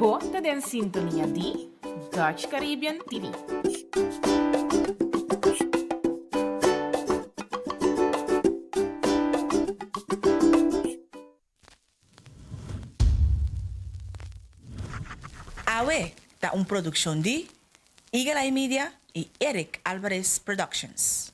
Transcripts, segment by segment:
Bo ta den sintonia di Dutch Caribbean TV. Awe ta un produccion di Eagle Eye Media y Eric Alvarez Productions.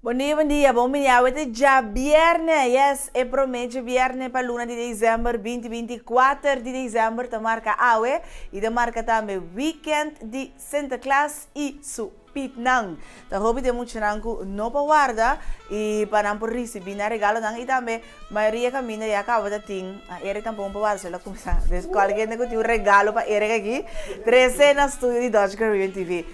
Bon dia, bon dia, bon bini awe te djabierne, yes, e prome djabierne pa luna di december binti binti kuater di december ta marka awe i ta marka tambe weekend di Sinterklaas i su Pietnan. Ta hopi den muchanan ku no por warda i pa nan por risibí nan regalonan i tambe mayoria kaminda ya kaba ta tin a Eric tampoko por warda so el a kuminsá des kualke hende ku tin un regalo pa Eric aki trese na studio di Dutch Caribbean TV.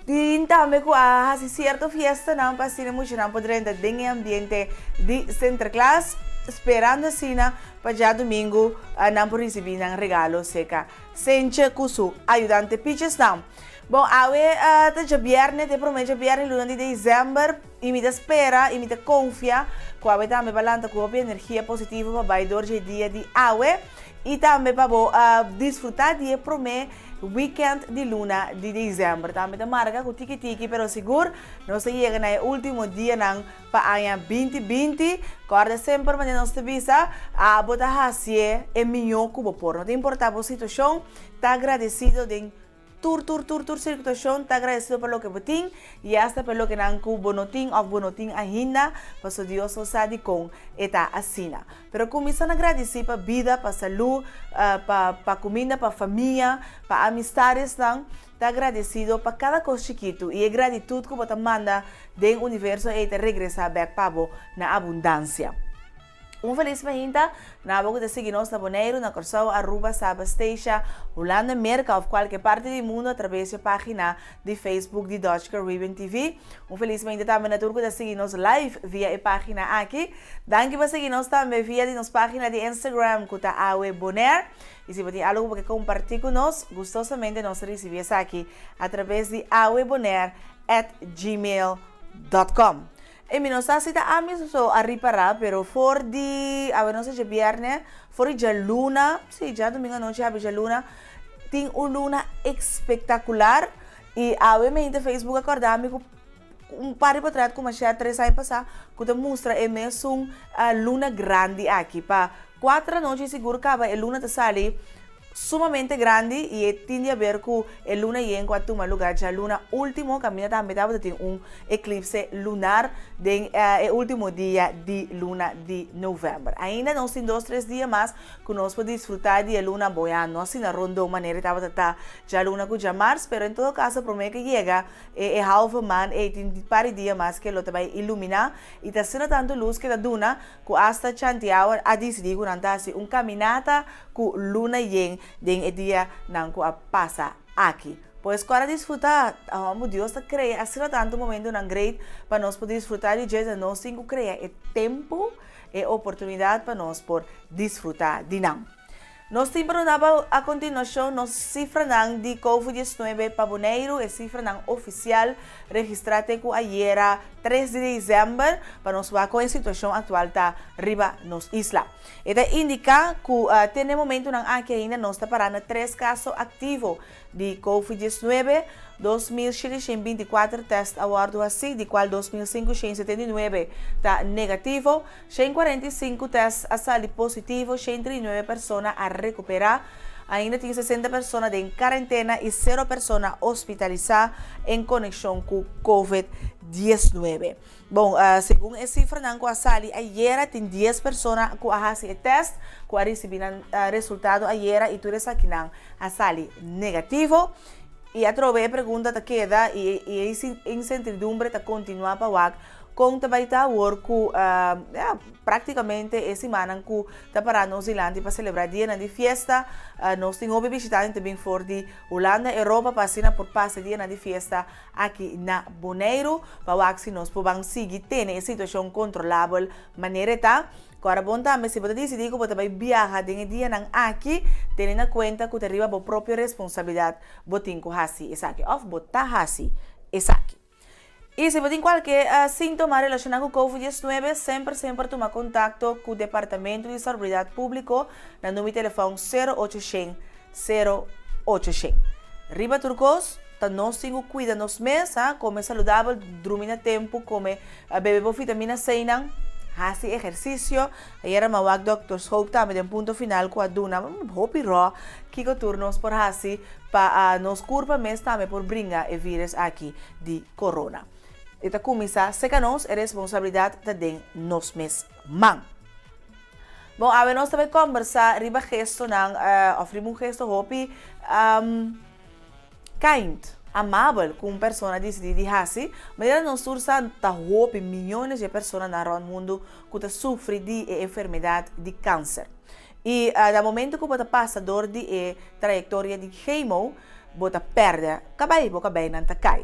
Tin tambe ku a hasi sierto fiestanan pa asina muchanan por drenta den e ambiente di Sinterklaas sperando asina pa djadumingu nan por risibí nan regalo seka Sentje ku su ayudante Pietjesnan. Bon, awe ta djabièrnè, ta e promé djabièrnè luna di desèmber i mi ta spera i mi ta konfia ku awe tambe bo a lanta ku hopi energia positivo pa bai dor dje dia di awe i tambe pa bo disfrutá di e promé wikènt di luna di desèmber. Tambe ta marka ku tiki tiki pero sigur nos ta yega na e último dianan pa aña 2020. Kòrda semper manera nos ta bisa, abo ta hasié e mihó ku bo por. No ta importá bo situashon, ta agradesido den Tur tur tur tur sirkutashon ta agradesido pa loke bo tin i asta pa e lokenan ku bo no tin òf bo no tin ainda, pasobra Dios so sa dikon e ta asina. Pero kuminsá na gradisí pa bida, pa salú, pa pa kuminda, pa famia, pa amistadesnan. Ta agradesido pa kada kos chikitu i e gratitut ku bo ta manda den universo ei ta regresá bèk pa bo na abundansia. Un felis mainta na abo ku ta sigui nos na Boneiru, na Kòrsou, Aruba, Saba, Statia, Hulanda, Merka òf kualke parti di mundu atrabes e página di Facebook di Dutch Caribbean TV. Un felis mainta tambe na tur ku ta sigui nos live via e página aki. Danki pa sigui nos tambe via di nos página di Instagram ku ta Awe Bonaire. I si bo tin algu ku bo ke kompartí ku nos, gustosamente nos ta risibí esaki atrabes di awebonaire at gmail dot com. E mi no sa si ta ami so a ripará, pero for di, awe nos ta djabièrnè, for di djaluna, sí, djadumingu anochi habri djaluna, tin un luna espektakular i awe mi henter Facebook a kòrda mi ku un par di potrèt ku mi a share tres aña pasá ku ta mustra e mesun luna grandi aki. Pa kuater anochi sigur kaba e luna ta sali sumamente grandi y e tin di haber cu e luna yen cu a tuma lugar djaluna ultimo caminda tambe tabata tin un eclipse lunar den e ultimo dia di luna di november. Ainda nos tin dos tres dia mas cu nos por disfruta di e luna bo ya no asina rondon manera e tabata ta djaluna cu djamars pero en todo caso prome cu yega e e halve maan ey tin par di dia mas cu lo ta bay ilumina y ta asina tanto luz cu e ta duna cu hasta Chantiawa a dicidi cu nan ta haci un caminata cu luna yen den e dianan cu a pasa aki. Pues cu a disfruta, amo Dios ta crea asina tanto momentonan great pa nos por disfruta di dje, nos tin cu crea e tempo, e oportunidad pa nos por disfruta di nan. Nos tin pa duna bo a continuacion nos cifranan di Covid 19 pa Boneiru, e cifranan oficial registra te cu ayera 3 di december, pa nos wak con e situacion actual ta riba nos isla. E ta indica cu te n'e momentonan aki ainda nos ta para na tres caso activo di Covid 19, 2724 test a wordo haci, di cual 2579 ta negativo, 145 test a sali positivo, 139 persona a recupera, ainda tin 60 persona den cuarentena y cero persona hospitalisa en conexion cu Covid 19. Bon, segun e sifranan ku a sali ayera, tin dies persona ku a hasi e tèst, ku a risibí nan resultado ayera i tur esakinan a sali negativo. I atrobe e pregunta ta keda i e insertidumbre ta kontinuá pa wak Kon ta bai ta awor ku ya praktikamente e simannan ku ta pará nos dilanti pa selebrá dianan di fiesta? Nos tin hopi bishitante ta bin for di Hulanda, Europa pa asina por pasa e dianan di fiesta aki na Boneiru pa wak si nos por ban sigui tene e situashon kontrolabel manera e ta. Kòrda bon tambe si bo ta disidí ku bo ta bai biaha den e dianan aki, tene na kuenta ku ta riba bo propio responsabilidat bo tin ku hasi esaki òf bo ta hasi esaki. I si bo tin kualke síntoma relashoná ku Covid 19, semper semper tuma kontakto ku Departamento di Salubridat Públiko na number di telefòn sero ocho shen sero ocho shen. Riba tur kos, ta nos tin ku kuida nos mes, ha, kome saludabel, drumi na tempu, kome, bebe bo vitamina C-nan, hasi ehersisio. Ayera mi a wak Dòkter Schoop tambe den Punto Final ku a duna hopi rò kiko tur nos por hasi Pa nos kurpa mes tambe por bringa e vírus aki di korona. E ta kuminsá seka nos, e responsabilidat ta den nos mes man. Bon, awe nos ta bai kòmbersá riba gestonan òf riba un gesto hopi kind, amabel ku un persona disidí di hasi. Manera nos tur sa ta hopi, miyones di e personanan rònt mundu ku ta sufri di e enfermedat di kanser. I na momento ku bo ta pasa dor di e trayektoria di chemo, bo ta pèrdè kabei, bo kabeinan ta kai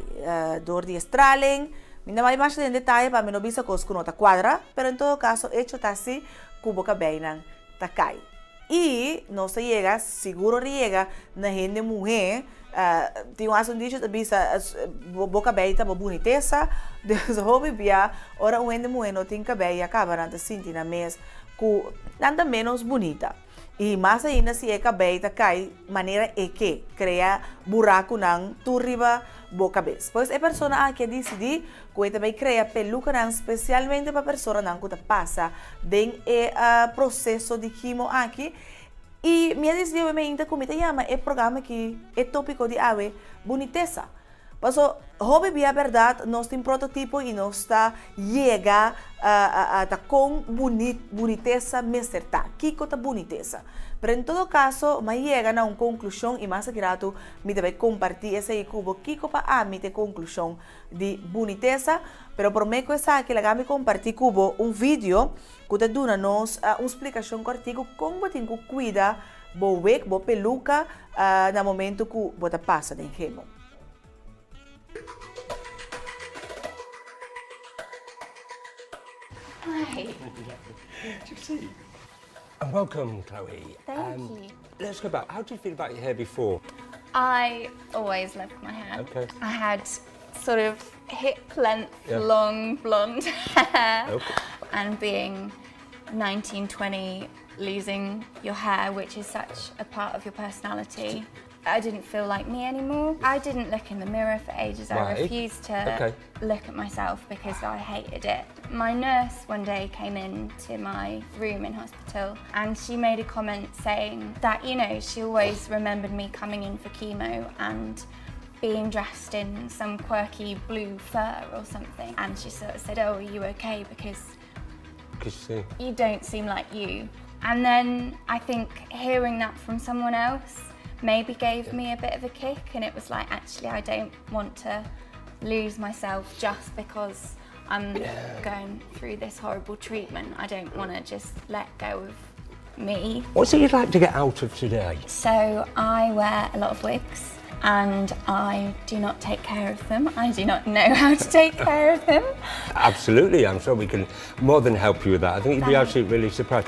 dor di e straling. Mi no bai masha den detaye pa mi no bisa kos ku no ta kuadra, pero en todo kaso echo ta si ku bo kabeinan ta kai. I nos ta yega, sigur ora yega na hende muhé, tin un hasta un dicho ta bisa bo kabei ta bo bunitesa, dus hopi bia ora un hende muhé no tin kabei ya kaba nan ta sinti nan mes ku nan ta ménos bunita. I mas ainda si e kabei ta kai manera e ke, krea burakunan tur riba bo kabes. Pues e persona aki a disidí ku e ta bai krea pelukanan spesialmente pa personanan ku ta pasa den e proseso di kimo aki. I mi a disidí awe mainta ku mi ta yama e programa aki, e tópiko di awe, Bunitesa. Paso hopi bia berdad nos tin prototipo y nos ta yega ta con bunitesa mester ta, kico ta bunitesa. Pero en todo caso m'a yega na un conclusion y mas aki rato mi ta bay comparti esey cu bo kico pa ami ta e conclusion di bunitesa. Pero prome cu esaki laga mi comparti cu bo un video cu ta duna nos un splicacion cortico con bo tin cu cuida bo wig, bo peluca na momento cu bo ta pasa den chemo. Hi. Good to see you. And welcome, Chloe. Thank um, you. Let's go back. How do you feel about your hair before? I always loved my hair. Okay. I had sort of hip length, yeah. long blonde hair. Okay. And being 19, 20, losing your hair, which is such a part of your personality. I didn't feel like me anymore. I didn't look in the mirror for ages. Right. I refused to okay. look at myself because I hated it. My nurse one day came in to my room in hospital and she made a comment saying that, you know, she always remembered me coming in for chemo and being dressed in some quirky blue fur or something. And she sort of said, oh, are you okay? Because you don't seem like you. And then I think hearing that from someone else maybe gave yeah. me a bit of a kick and it was like actually I don't want to lose myself just because I'm yeah. going through this horrible treatment. I don't want to just let go of me. What's it you'd like to get out of today? So I wear a lot of wigs and I do not take care of them. I do not know how to take care of them. Absolutely, I'm sure we can more than help you with that. I think you'd be absolutely really surprised.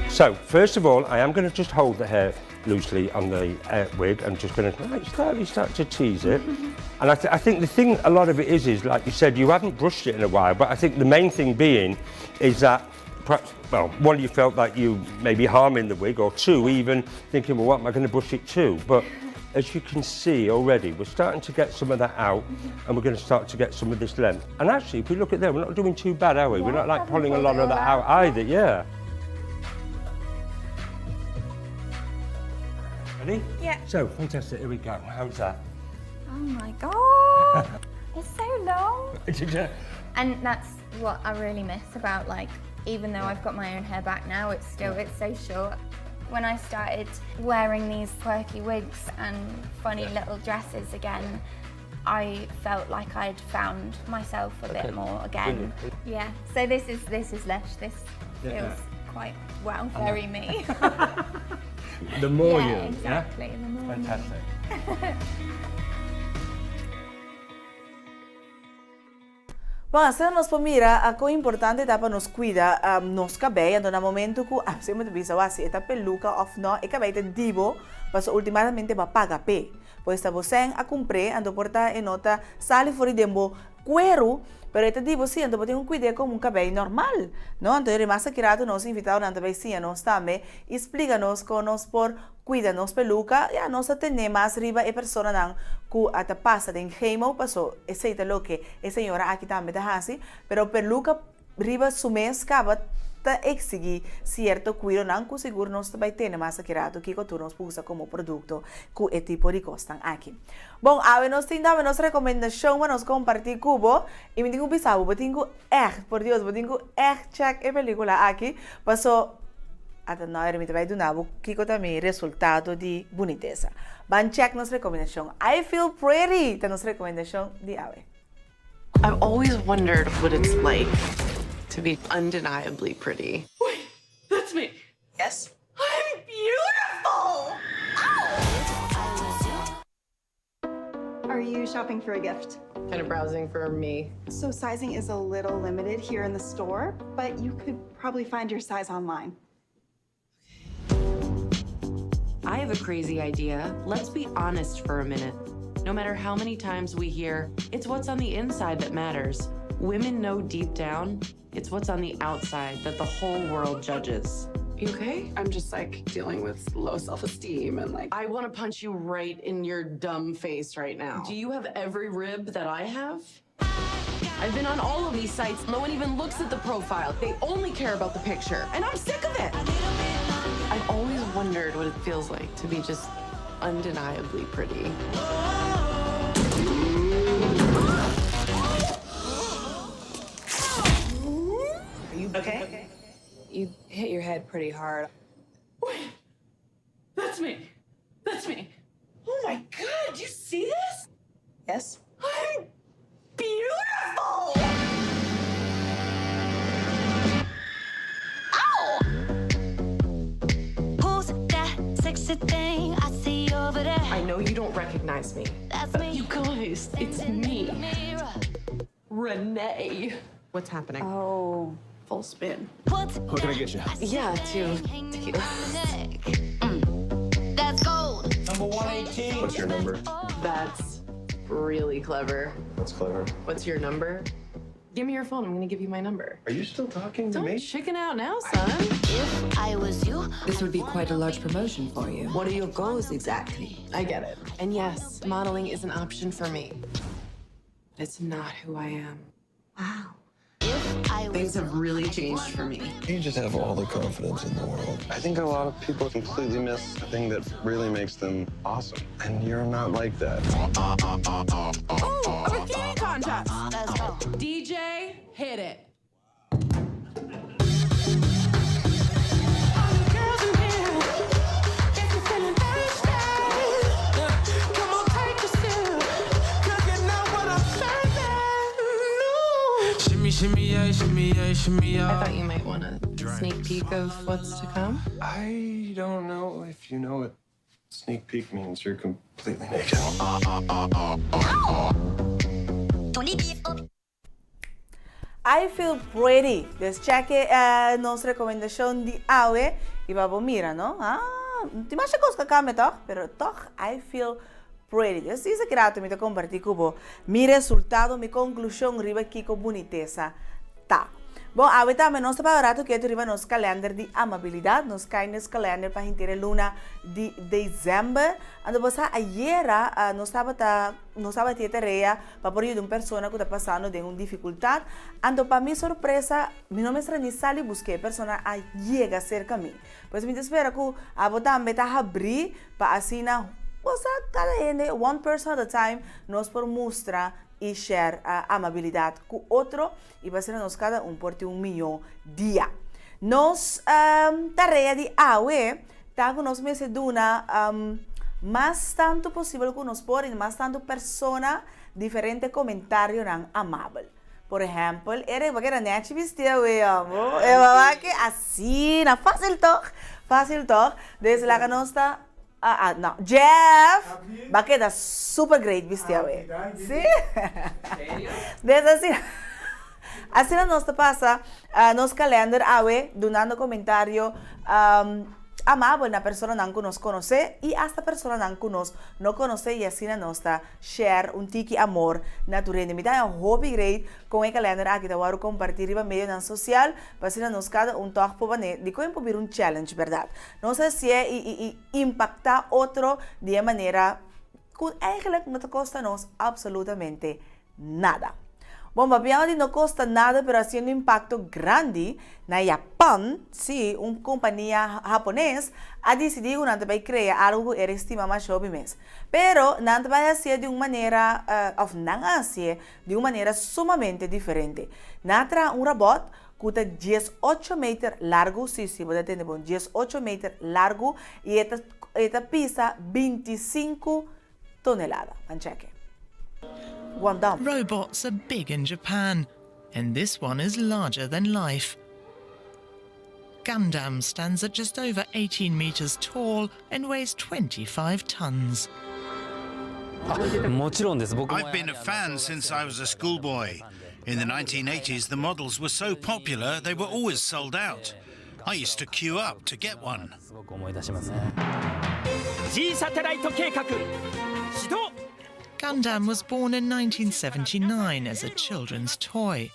So, first of all, I am going to just hold the hair loosely on the uh, wig. I'm just going to like, slightly start to tease it. And I, th I think the thing, a lot of it is, is like you said, you haven't brushed it in a while, but I think the main thing being is that perhaps, well, one, you felt like you may be harming the wig, or two, even thinking, well, what am I going to brush it to? But as you can see already, we're starting to get some of that out and we're going to start to get some of this length. And actually, if we look at there, we're not doing too bad, are we? Yeah, we're not like haven't pulling a pulled lot it of all that out. out either, yeah. Ready? Yeah. So, fantastic, here we go. How's that? Oh my God, it's so long. And that's what I really miss about like, even though I've got my own hair back now, it's still, it's so short. When I started wearing these quirky wigs and funny Yeah. little dresses again, I felt like I'd found myself a bit more again. Brilliant. Yeah. So this is this is lush. This feels quite well, very me. The more yeah, you, yeah? exactly. The more me. Fantastic. Bon, asina nos por mira kon importante ta pa nos kuida nos kabei. Anto na momento ku a semper ta bisa wak si e ta peluka òf nò, e kabei ta di bo, pasobra ultimadamente bo a paga p'e. Pues ta bo sèn a kumpr'é, anto por ta e no ta sali for di den bo kueru, pero e ta di bo sí, anto bo tin ku kuid'é komo un kabei normal, no? Anto e mas aki rato nos invitadonan ta bai siña nos tambe i splika nos kon nos por Cuida nos peluca, ya nos ta tene mas riba e personanan cu a ta pasa den chemo, paso esey ta loke e señora aki tambe ta haci, pero peluca riba su mes caba ta exigi cierto cuidonan cu sigur nos ta bay tene mas aki rato kico tur nos por usa como producto cu e tipo di cosnan aki. Bon, awe nos tin tambe nos recomendacion pa nos comparti cu bo y mi tin cu bisa bo, bo tin cu Echt, por Dios, bo tin ku echt check e pelikula aki, paso ata no mi ta bai duna bo kiko ta mi resultado di bunitesa. Ban check nos rekomendashon. I feel pretty ta nos rekomendashon di awe. I've always wondered what it's like to be undeniably pretty. Wait, that's me. Yes. I'm beautiful! Are you shopping for a gift? Kind of browsing for me. So sizing is a little limited here in the store, but you could probably find your size online. I have a crazy idea. Let's be honest for a minute. No matter how many times we hear, it's what's on the inside that matters. Women know deep down, it's what's on the outside that the whole world judges. You okay? I'm just like dealing with low self esteem and like. I want to punch you right in your dumb face right now. Do you have every rib that I have? I've been on all of these sites. No one even looks at the profile. They only care about the picture. And I'm sick of it. I've always wondered what it feels like to be just undeniably pretty. Are you okay? You hit your head pretty hard. Wait, that's me. That's me. Oh my god, do you see this? Yes. I'm beautiful! Ow! Who's that sexy thing I see over there? I know you don't recognize me. That's me. You guys, it's me, Renee. What's happening? Oh, full spin. What's What can I get you? Yeah, two tequilas. Mm. That's gold. Number 118. What's your number? That's really clever. That's clever. What's your number? Give me your phone. I'm gonna give you my number. Are you still talking to Don't me? chicken out now, son. If I was you, This would be quite a large promotion for you. What are your goals exactly? I get it. And yes, modeling is an option for me. But it's not who I am. Wow. if I was Things have you, really I'd changed wanna for me. be You just have all the confidence in the world. I think a lot of people completely miss the thing that really makes them awesome. And you're not like that. Oh, a bikini contest! Let's go. DJ, hit it. All the girls in here, if you're feeling thirsty, come on, take a sip, 'cause you know what I'm serving. Ooh. Shimmy, shimmy, yeah, shimmy, yeah, shimmy, I yeah. thought you might want a sneak peek of what's to come. I don't know if you know what sneak peek means. You're completely naked. I feel pretty. Dus check e nos recomendacion di awe y pa bo mira, no? Ah, tin masha cos cu a cambia toch? Pero toch I feel pretty. Dus disa ki rato mi ta comparti cu bo mi resultado, mi conclusion riba kico bunitesa ta. Bon, awe tambe nos ta paga rato ketu riba nos kalender di amabilidat, nos kindness calendar pa henter e luna di december. Anto bo sa ayera nos tabata nos tabatin e tarea pa por yuda un persona ku ta pasando den un difikultat. Anto pa mi sorpresa mi no mester ni sali buska e persona a yega serka mi. Pues mi ta spera ku abo tambe ta habrí pa asina bo sa kada hende one person at a time nos por mustra i share amabilidat ku otro. I pa asina nos kada un por tin un mihó dia. Nos tarea di awe ta ku nos mester duna mas tantu posibel ku nos por i mas tantu persona. diferente komentarionan amabel. Por ehèmpel, Erik, bo keda nèchi bistí awe, amo. E mama ke asina, fásil tòg? Fásil tòg? Dus laga nos ta, ah, ah, no, Jeff, bo a keda super great bistí awe. Sí. Dus asina, asina nos ta pasa nos kalènder awe dunando komentario amabel na personanan ku nos konosé i asta personanan ku nos no konosé i asina nos ta Share un tiki amor na tur hende. Mi ta haña hopi great kon e kalender aki ta wòrdu kompartí riba medionan sosial pa asina nos kada un tòg por bané dikon e por bira un challenge bèrdat. Nos hasié i i i impaktá otro di e manera ku eigenlijk no ta kosta nos absolutamente nada. Bon, papiando di no kosta nada pero hasiendo impakto grandi, na Japan, sí, un kompania hapones a disidí ku nan ta bai krea algu ku Eric stima masha hopi mes. Pero nan ta bai hasié di un manera, òf nan a hasié di un manera sumamente diferente. Nan a traha un robòt ku ta 18 meter largu, sí, sí, bo ta tende bon, 18 meter largu i e ta e ta pisa 25 tonelada. Ban cheke. Guangdong. Robots are big in Japan, and this one is larger than life. Gundam stands at just over 18 meters tall and weighs 25 tons. I've been a fan since I was a schoolboy. In the 1980s, the models were so popular they were always sold out. I used to queue up to get one. Gundam was born in 1979 as a children's toy.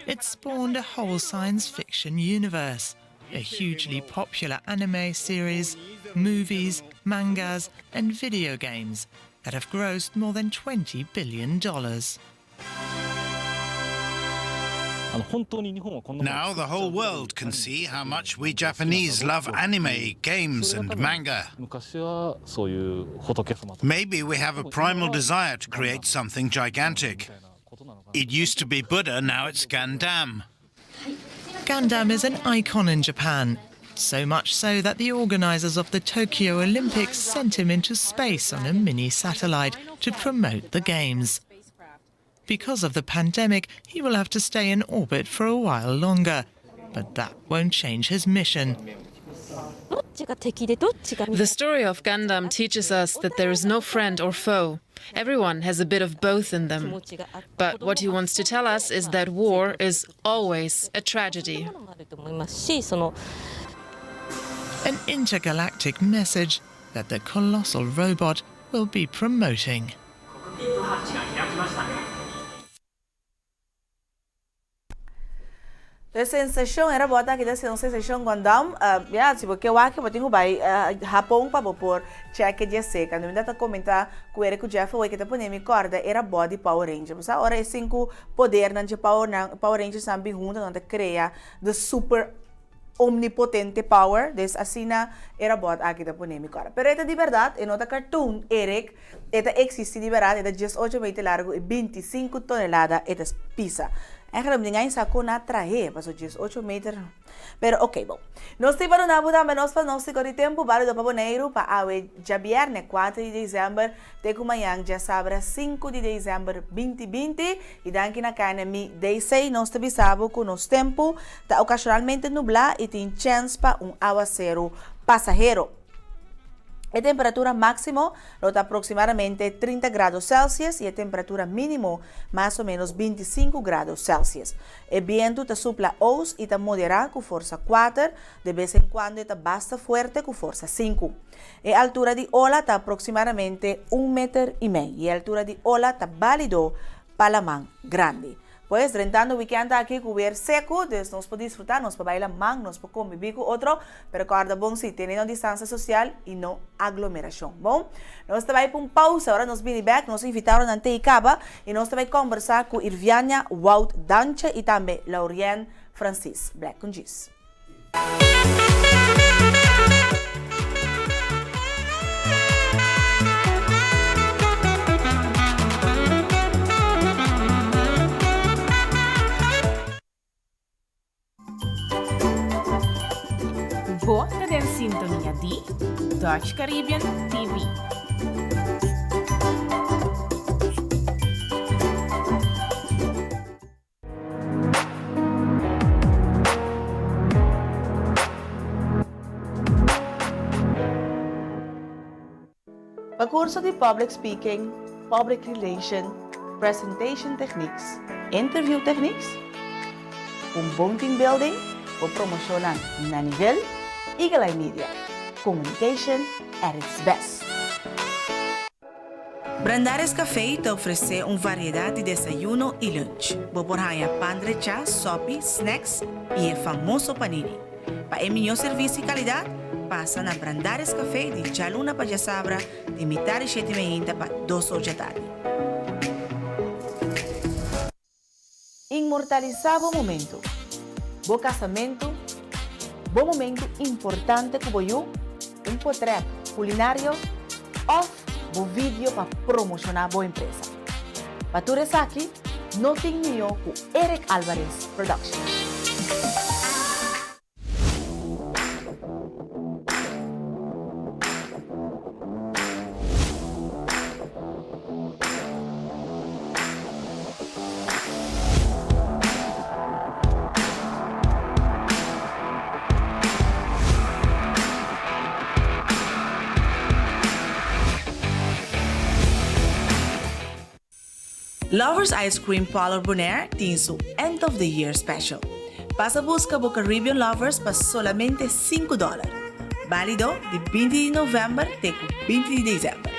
It spawned a whole science fiction universe, a hugely popular anime series, movies, mangas, and video games that have grossed more than $20 billion. Now the whole world can see how much we Japanese love anime, games and manga. Maybe we have a primal desire to create something gigantic. It used to be Buddha, now it's Gundam. Gundam is an icon in Japan, so much so that the organizers of the Tokyo Olympics sent him into space on a mini satellite to promote the games. Because of the pandemic, he will have to stay in orbit for a while longer. But that won't change his mission. The story of Gundam teaches us that there is no friend or foe. Everyone has a bit of both in them. But what he wants to tell us is that war is always a tragedy. An intergalactic message that the colossal robot will be promoting. E sensashon, e robot aki ta hasi un sensashon Gundam, ya, si bo ke wak bo tin ku bai Hapon pa bo por chèk e dia seka. Mi ta komentá ku Eric ku Jeff awor ke ta pone mi kòrda e robot di Power Ranger. Bo sa ora e sinku podernan dje Power Rangersnan bin huntu nan ta krea the super omnipotente power, des asina e robot aki ta pone mi kòrda. Pero e ta di bèrdat, e no ta cartoon, Eric, e ta eksistí di bèrdat, e ta 18 meter largu i 25 tonelada e ta pisa. Eigenlijk mi tin sa kon a trah'é, pasobra 18 meter, pero ok bon. Nos tin pa duna bo tambe nos pronóstiko di tempu bálido pa Boneiru pa awe djabièrnè 4 di desèmber te ku mañan djasabra 5 di desèmber 2020. I danki na KNMI DC nos ta bisa bo ku nos tempu ta okashonalmente nublá i tin chèns pa un awaseru pasahero. E temperatura máksimo lo ta aproksimadamente 30 grado Celsius i e temperatura mínimo mas o ménos 25 grado Celsius. E bientu ta supla oos i ta moderá ku forsa kuater, de bes en kuando e ta basta fuerte ku forsa sinku. E altura di ola ta aproximadamente un meter i mei i e altura di ola ta bálido pa laman grandi. Pues, drentando wikènt aki ku weer seku, dus nos por disfrutá, nos por bai laman, nos por kombibí ku otro, pero kòrda bon si, tene nos distansia sosial i no aglomerashon. Bon, nos ta bai pa un pausa, ora nos bini bèk, nos invitadonan te i kaba i nos ta bai kòmbersá ku Irviania Wout Dantje i tambe Laurien Francis. Black con Gis. Bo ta den sintonia di Dutch Caribbean TV. Pa curso di Public Speaking, Public Relation, Presentation Techniques, Interview Techniques, un bon team building bo promocionnan na nivel, Eagle Eye Media, communication at its best. Brandaris Café ta ofresé un variedat di desayuno i lunch. Bo por haña pan drechá, sòpi, snacks i e famoso panini. Pa e mihó servisio i kalidat, pasa na Brandaris Café di djaluna pa djasabra di mitar di shete meinta pa dos or djatardi. Inmortalisá bo momentu, bo kasamentu, bo momentu importante ku bo yu, un potrèt kulinario òf bo video pa promoshoná bo empresa. Pa tur esaki no tin mihó ku Eric Alvarez Production. Lovers Ice Cream Parlor Bonaire tin su End of the Year Special. Pasa busca bo Caribbean Lovers pa solamente sinku dòler. Bálido di 20 di novèmber te ku 20 di desèmber.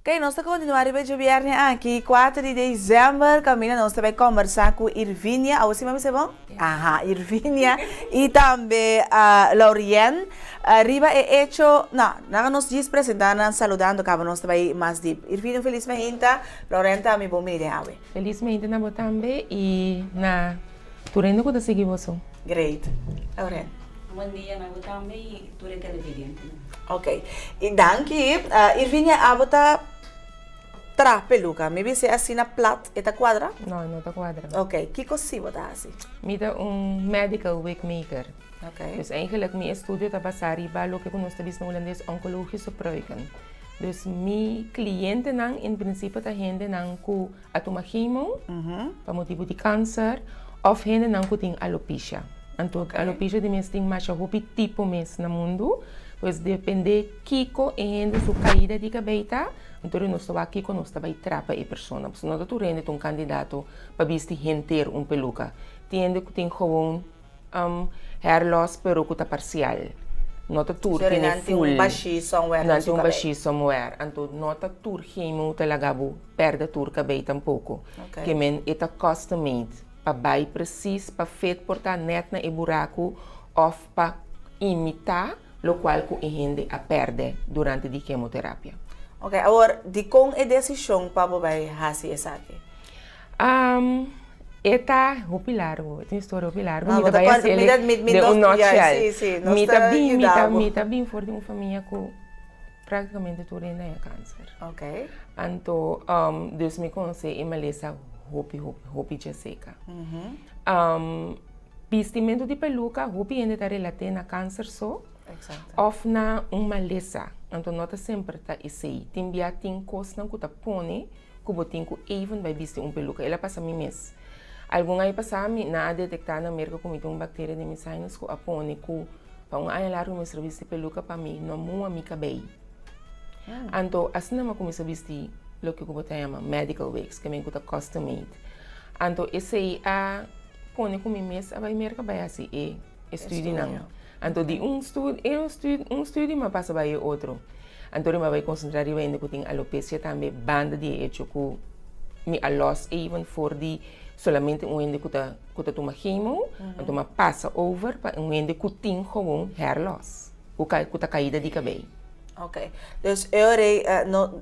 Ok, nos ta kontinuá riba e djobièrnè aki, kuater di desèmber, kaminda nos ta bai kòmbersá ku Irvinia, awo si mami sa bon? Aha, Irvinia i tambe Laurien riba e echo, no, laga nos djis presentá nan saludando kaba nos ta bai mas dip. Irvinia un felis mainta, Laurien tambe bon bini den awe. Felis mainta na bo tambe i na tur hende ku ta sigui boso. Great. Laurien. Bon dia na bo tambe i tur e televidentenan. Ok. I danki. Irvinia, abo ta. traha peluka. Mi bis'é asina plat, e ta kuadra? No, e no ta kuadra. Ok, kiko si bo ta hasi? Mi ta un medical wig maker. Ok. Dus eigenlijk mi estudio ta basá riba loke ku nos ta bisa na hulandes oncologische pruiken. Dus mi klientenan in prinsipio ta hendenan ku a tuma chemo pa motibu di kanser òf hendenan ku tin alopecia. Anto alopecia di mes tin masha hopi tipo mes na mundu, pues depende kiko e hende su kaida di kabei ta, anto nos ta wak kiko nos ta bai tra pa e persona. Pasobra no ta tur hende ta un kandidato pa bisti henter un peluka. Tin hende ku tin gewoon hair loss pero ku ta parsial. No ta tur Sorry, tene nan tin un full. bashí somewhere Nan na su tin un kabei. bashí somewhere. Anto no ta tur chemo ta laga bo pèrdè tur kabei tampoko. Ok. Ke men e ta custom made pa bai presis pa fit por ta nèt na e buraku òf pa imitá lokual ku e hende a pèrdè durante di kemoterapia. Ok, awor dikon e desishon pa bo bai hasi esaki? E ta hopi largu, e ta un historia hopi largu. No, Mi bo ta ta bai kòrda, hasi mi ta mi mi den nos un ya, nutshell. si, si, nos Mi ta ta bin, mi yuda ta bo. mi ta bin for di un famia ku práktikamente tur hende haña kanser. Ok. Anto, dus mi konosé e malesa hopi, hopi, hopi djaseka. Bistimentu di peluka, hopi hende ta relat'é na kanser so. Exacto. Òf na un malesa. Anto no ta semper ta esei. Tin bia tin kosnan ku ta pone ku bo tin ku even bai bisti un peluka. El a pasa mi mes. Algun aña pasá mi nan a detektá na Merka ku mi tin un bakteria den mi sinus ku a pone ku pa un aña largu mi mester a bisti peluka pa mi no mua mi kabei. Anto asina mi a kuminsá bisti loke ku bo ta yama medical wigs, ke men ku ta custom made. Anto esei a pone ku mi mes a bai Merka bai hasi e estudinan. Anto di un studi un studi mi a pasa bai e otro. Anto mi a bai konsentrá riba hende ku tin alopecia tambe banda di e echo ku mi a lòs even for di solamente un hende ku ta ku ta tuma chemo, anto mi a pasa over pa un hende ku tin gewoon hair loss, ku ku ta kaida di kabei. Oké, dus e ora ei no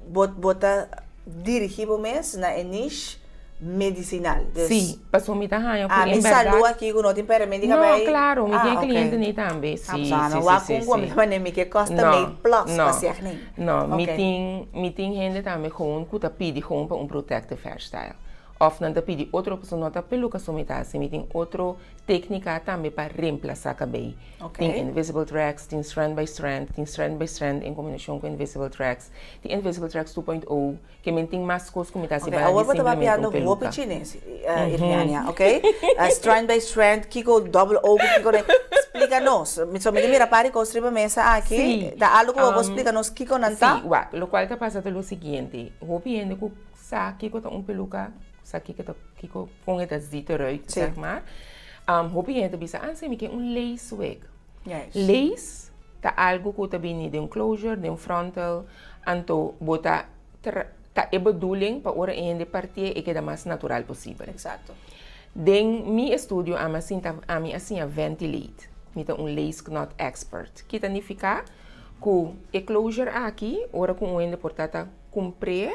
bo bo ta dirigí bo mes na e niche medicinal. Dus, Sí, pasobra mi ta haña ku Ah, mi en bèrdat. salú aki ku no tin pèrmit di No, kabei. klaro, mi Ah, tin e oké. kliente ni tambe. Ah, Sí, pasobra sí, no sí, wak sí, un ku mi sí. ta manera mi ke custom No, made plus no, pa sieg ni. no. Mi Oké. tin, mi tin hende tambe gewoon ku ta pidi gewoon pa un protective hairstyle. Òf nan ta pidi otro, pasobra no ta peluka so mi ta hasi, mi tin otro téknika tambe pa remplasá kabei. Oké. Tin invisible tracks, tin strand by strand, tin strand by strand en kombinashon ku invisible tracks, tin invisible tracks 2.0. Ke men tin mas kos ku mi ta hasi Ok, banda di awor bo ta simplemente papiando un peluka. hopi chines, Irviania, ok? Strand by strand, kiko double O ku kiko ne, splika nos. Mi so mi ta mira par di kos riba mesa aki, Sí, ta algo ku bo por splika nos kiko nan ta? Sí, wak, lokual ta pasa ta lo siguiente, hopi hende ku sa kiko ta un peluka, sa kiko ta kiko kon e ta ziet eruit, Sí. zeg maar, hopi hende ta bisa, ah si mi ke un lace wig. Juist. Lace ta algo ku ta bini den closure, den frontal, anto bo ta tra ta e bedoeling pa ora e hende partié e keda mas natural posibel. Exacto. Den mi estudio ami a sinta ami a siña ventilate. Mi ta un lace knot expert. Ki ta nifiká ku e closure aki ora ku un hende por ta ta kumpr'é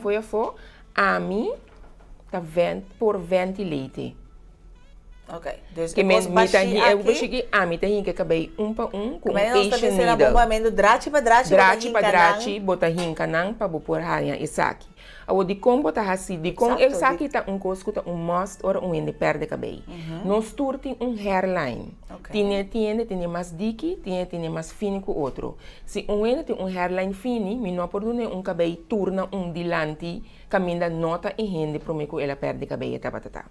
fo'i afó, ami ta vent por ventilate. Ok, dus Ke e men kos mi ta bashí hi e aki. bashí aki, ami ta hinka kabei un pa un ku un Mene nos ta Asian bisa na needle. bombamentu drachi pa drachi bo ta Drachi pa hinka nan. drachi bo ta hinka nan pa bo por haña esaki. Awor dikon bo ta hasi, dikon Exacto, di. esaki ta un kos ku ta un must ora un hende pèrdè kabei. Nos tur tin un hairline. Ok. Tin tin hende tene mas diki, tin hende tene mas fini ku otro. Si un hende tin un hairline fini, mi no por dun'é un kabei tur na un dilanti kaminda no ta e hende promé ku el a pèrdè kabei e tabata ta.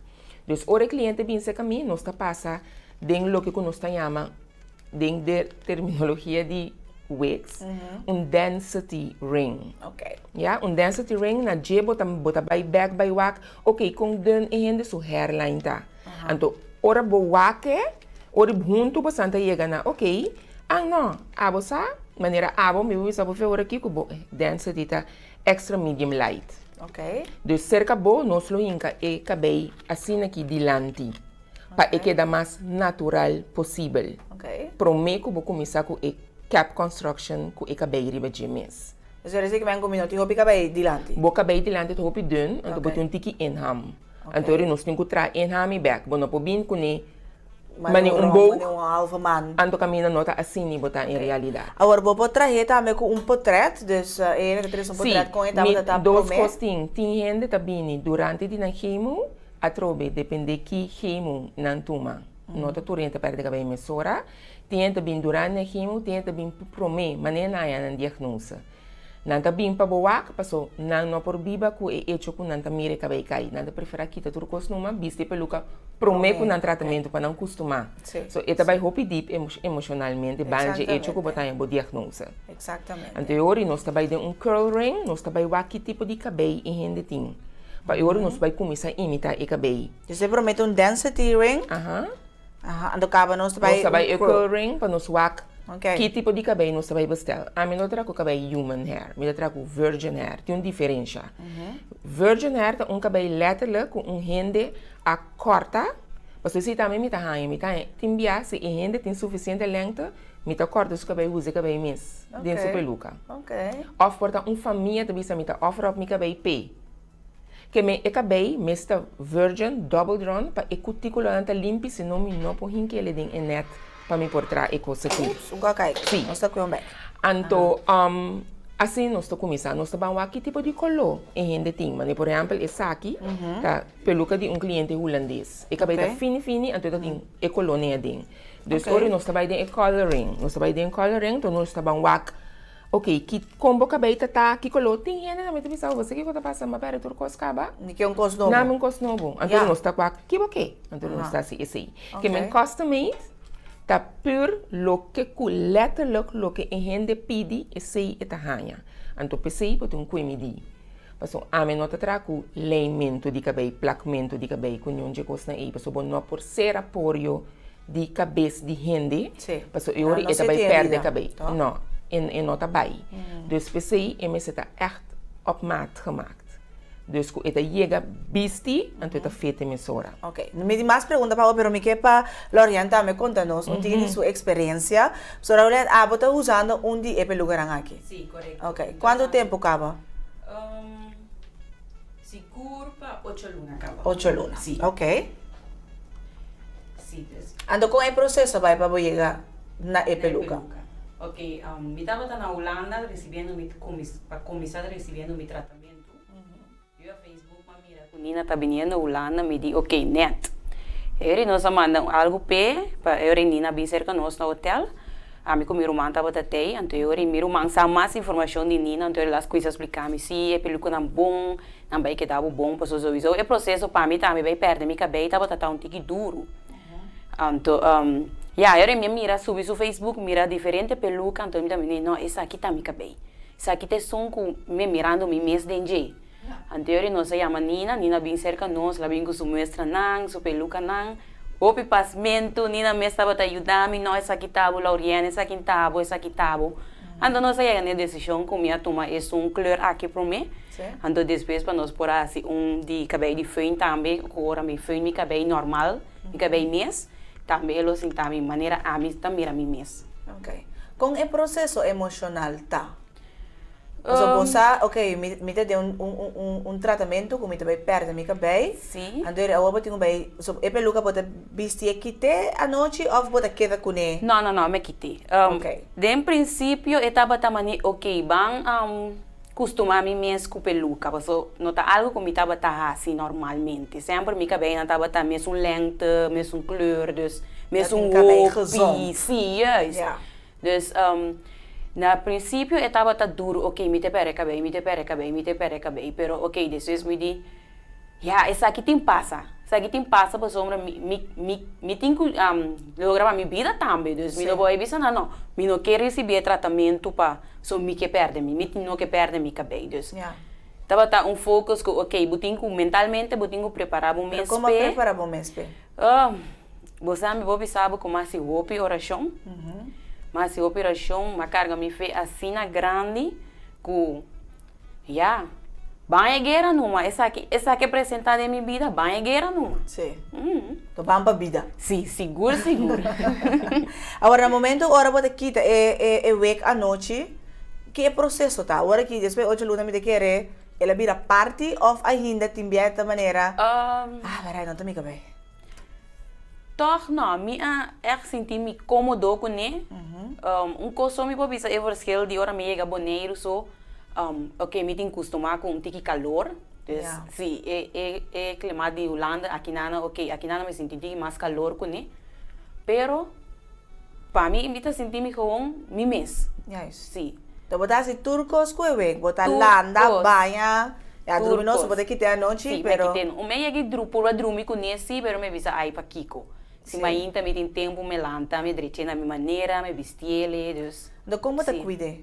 Dus ora e cliente bin cerca mi, nos ta pasa den loke cu nos ta yama, den de terminologia di wigs, un density ring. Ya, un density ring na dje bo ta bo ta bay bek bay wak, ok, con dun e hende su hairline ta. Anto, ora bo wak e, ora hunto bosan ta yega na, ok, ah no, abo sa, manera abo, mi bo bisa bo fe ora aki cu bo density ta extra medium light. Ok. Dus serka bo nos lo hinka e kabei asina aki dilanti pa e keda mas natural posibel. Ok. Prome ku bo kuminsá ku e cap construction ku e kabei riba dje mes. Dus wer esei ku men ku mi no tin hopi kabei dilanti? Bo kabei dilanti ta hopi dun, anto bo tin un tiki inham. Anto ori nos tin ku traha inham i bek. Bo no por bin kuné. Mane un boog, mane un halve man. Anto kaminda no ta asina bo ta en realidat. Awor bo por trahe tambe ku un potret, dus e hende ta trese un potret kon e tabata ta Sí, dos promé. kos tin. Tin hende ta bini durante di nan chemo, atrobe depende ki chemo nan tuma. No ta tur hende ta pèrdè kabei mesora. Tin hende ta bini durante nan chemo, tin hende ta bini promé, manera nan haña nan diagnose. Nan ta bin pa bo wak paso nan no por biba ku e echo ku nan ta mira e kabei kai. Nan ta prefera kita tur kos numa, bisti e peluka prome ku nan tratamentu pa nan kustumá. So e ta bai hopi dip emoshonalmente banda dje echo ku bo ta haña bo diagnose. Anto e ora nos ta bai den un curl ring, nos ta bai wak ki tipo di kabei e hende tin. Pa e ora nos bai kuminsá imitá e kabei. Dus e prome ta un density ring. Anto kaba nos ta bai Nos ta bai e curl ring pa nos wak ki tipo di kabei nos ta bai bestel. Ami no ta traha ku kabei human hair, mi ta traha ku virgin hair. Tin un diferensha. Virgin hair ta un kabei letterlijk ku un hende a kòrta. Pasobra esei tambe mi ta haña, mi ta haña tin bia si e hende tin sufisiente lengte mi ta kòrta su kabei usa e kabei mes den su peluka. Òf por ta un famia ta bisa mi ta offer op mi kabei p'e. Ke me e kabei mes ta virgin double drawn pa e kutikulanan ta limpi si no mi no por hinka ele den e net pa mi por traha e kos aki. Ups, un kò kai. Si. Nos ta kue un bek. Anto, asina nos ta kuminsá. Nos ta ban wak ki tipo di koló e hende tin. Manera por ehèmpel esaki ta peluka di un kliente hulandes. E kabei ta fini fini anto e ta tin e koló nei aden. Dus ora nos ta bai den e coloring, nos ta bai den e coloring anto nos ta ban wak. Ok, ki kon bo kabei ta ta, ki koló tin hende tambe ta bisa bo, bo sa kiko ta pasa, m'a pèrdè tur kos kaba. Mi ke un kos nobo. Nami un kos nobo. Anto Ya. nos ta kwa ki bo ke, anto nos ta hasi esei. Ke men Ok. custom made ta pur loke ku letterlijk loke e hende pidi esei e ta haña. Anto p'esei bo tin un kue midí. Pasobra ami no ta traha ku leimentu di kabei, plakmentu di kabei ku niun dje kosnan ei, pasobra bo no por sera porio di kabes di hende, Sí. pasobra e ora No e ta se bai tin pèrdè herida, kabei. toch? No, e e no ta bai. Dus p'esei e mester ta ègt op maat gemaakt. Dus ku e ta yega bisti, anto e ta fete mesora. Ok, mi tin mas pregunta pa bo, pero mi ke pa Lorian tambe konta nos un tiki di su eksperensia. So Lorian, abo ta usando un di e pelukanan aki? Sí, korekto. Ok, kuantu tempu kaba? Sigur pa ocho luna kaba. Ocho luna. Sí. Ok. Sí, dus. Anto kon e proseso bai pa bo yega na e peluka? Ok, mi tabata na Hulanda recibiendo mi, pa cuminsa recibiendo mi tratamentu. Via Facebook m'a mira cu Nina ta biniendo Hulanda, mi di ok, net. Eri nos a manda un algu p'e, pa eri Nina bin cerca nos na hotel. Ami cu mi ruman tabata tey, anto eri mi ruman sa mas informacion di Nina, anto el a cuminsa splica mi, si e pelucanan bon, nan bay keda bo bon, pasobra souiso e proceso pa mi tambe bay perde mi cabey tabata ta un tiki duru. Anto, ya, eri mi a mira, subi su Facebook, mira diferente peluca, anto mi ta mira, no, esaki ta mi cabey. Esaki ta esun cu mi a mirando mi mes den dje. Anto eri nos a yama Nina, Nina a bin cerca nos, el a bin cu su muestranan, su pelucanan. Hopi pasmentu, Nina mes tabata yuda mi, no, esaki ta bo, Laurienne, esaki ta bo, esaki ta bo. Anto nos a yega na e decision cu mi a tuma esun kleur aki prome, anto despues pa nos por a haci un di cabey di föhn tambe, cu ora mi föhn mi cabey normal, mi cabey mes, tambe e lo sinta mi manera ami ta mira mi mes. Ok. Con e proceso emocional ta? Pasobra bo sa, ok, mi mi ta den un un un un tratamentu ku mi ta bai pèrdè mi kabei. Sí. Anto awor bo tin ku bai, so e peluka bo ta bisti e kit'é anochi òf bo ta keda kuné? No, no, no, mi a kit'é. Ok. Den prinsipio e tabata mane, ok, ban kustumá mi mes ku peluka, paso no ta algu ku mi tabata hasi normalmente. Semper mi kabeinan tabata mesun lengte, mesun kleur, dus mesun hopi. Sí, juist. Ja. Dus, na principio e tabata duro, ok, mi ta perde cabey, mi ta perde cabey, mi ta perde cabey, pero ok, despues mi di, ya, esaki tin pasa, esaki tin pasa pasobra mi, mi, mi, mi tin cu logra pa mi bida tambe, dus mi no por bisa nan, no, mi no ke ricibi e tratamento pa, so mi ke perde mi, mi no ke perde mi cabey, dus tabata un focus cu ok, bo tin cu mentalmente bo tin cu prepara bo mes Pero como a p'e. prepara bo mes p'e? Bo sa mi bo bisa bo ku mi hasi hopi orashon. Mi hasi hopi orashon, mi a karga mi fe asina grandi ku ya, ban e guera numa, esaki esaki a presentá den mi bida, ban e guera numa. Sí. To ban pa bida. Sí, sigur sigur. Awor na momento ora bo ta kita e e e wek anochi, ki e proseso ta? Ora ki despues ocho luna mi ta kere el a bira parti òf ainda tin biaha ta manera, ah, barai no ta mi kabei. Tòg nò, mi a ègt sinti mi kómodo kuné. Un kos so mi por bisa e verschil di ora mi yega Boneiru so, oke mi tin kustumá ku un tiki kalor, dus si e e e klimat di Hulanda akinana oke akinana mi sinti un tiki mas kalor kuné, pero pa mi mi ta sinti mi gewoon mi mes. Juist. Si. Enton bo ta hasi tur kos ku e wek, bo ta Tur landa, kos. baña, ya Tur drumi no, so kos. bo ta kite anochi, Sí, mi a pero. kite. Un me yega dru purba drumi kuné sí, pero mi a bisa ai pakiko. Si Sí. mainta mi tin tempu mi lanta, mi dreché na mi manera, mi bistiele, dus. Enton kon bo ta Sí. kuid'é?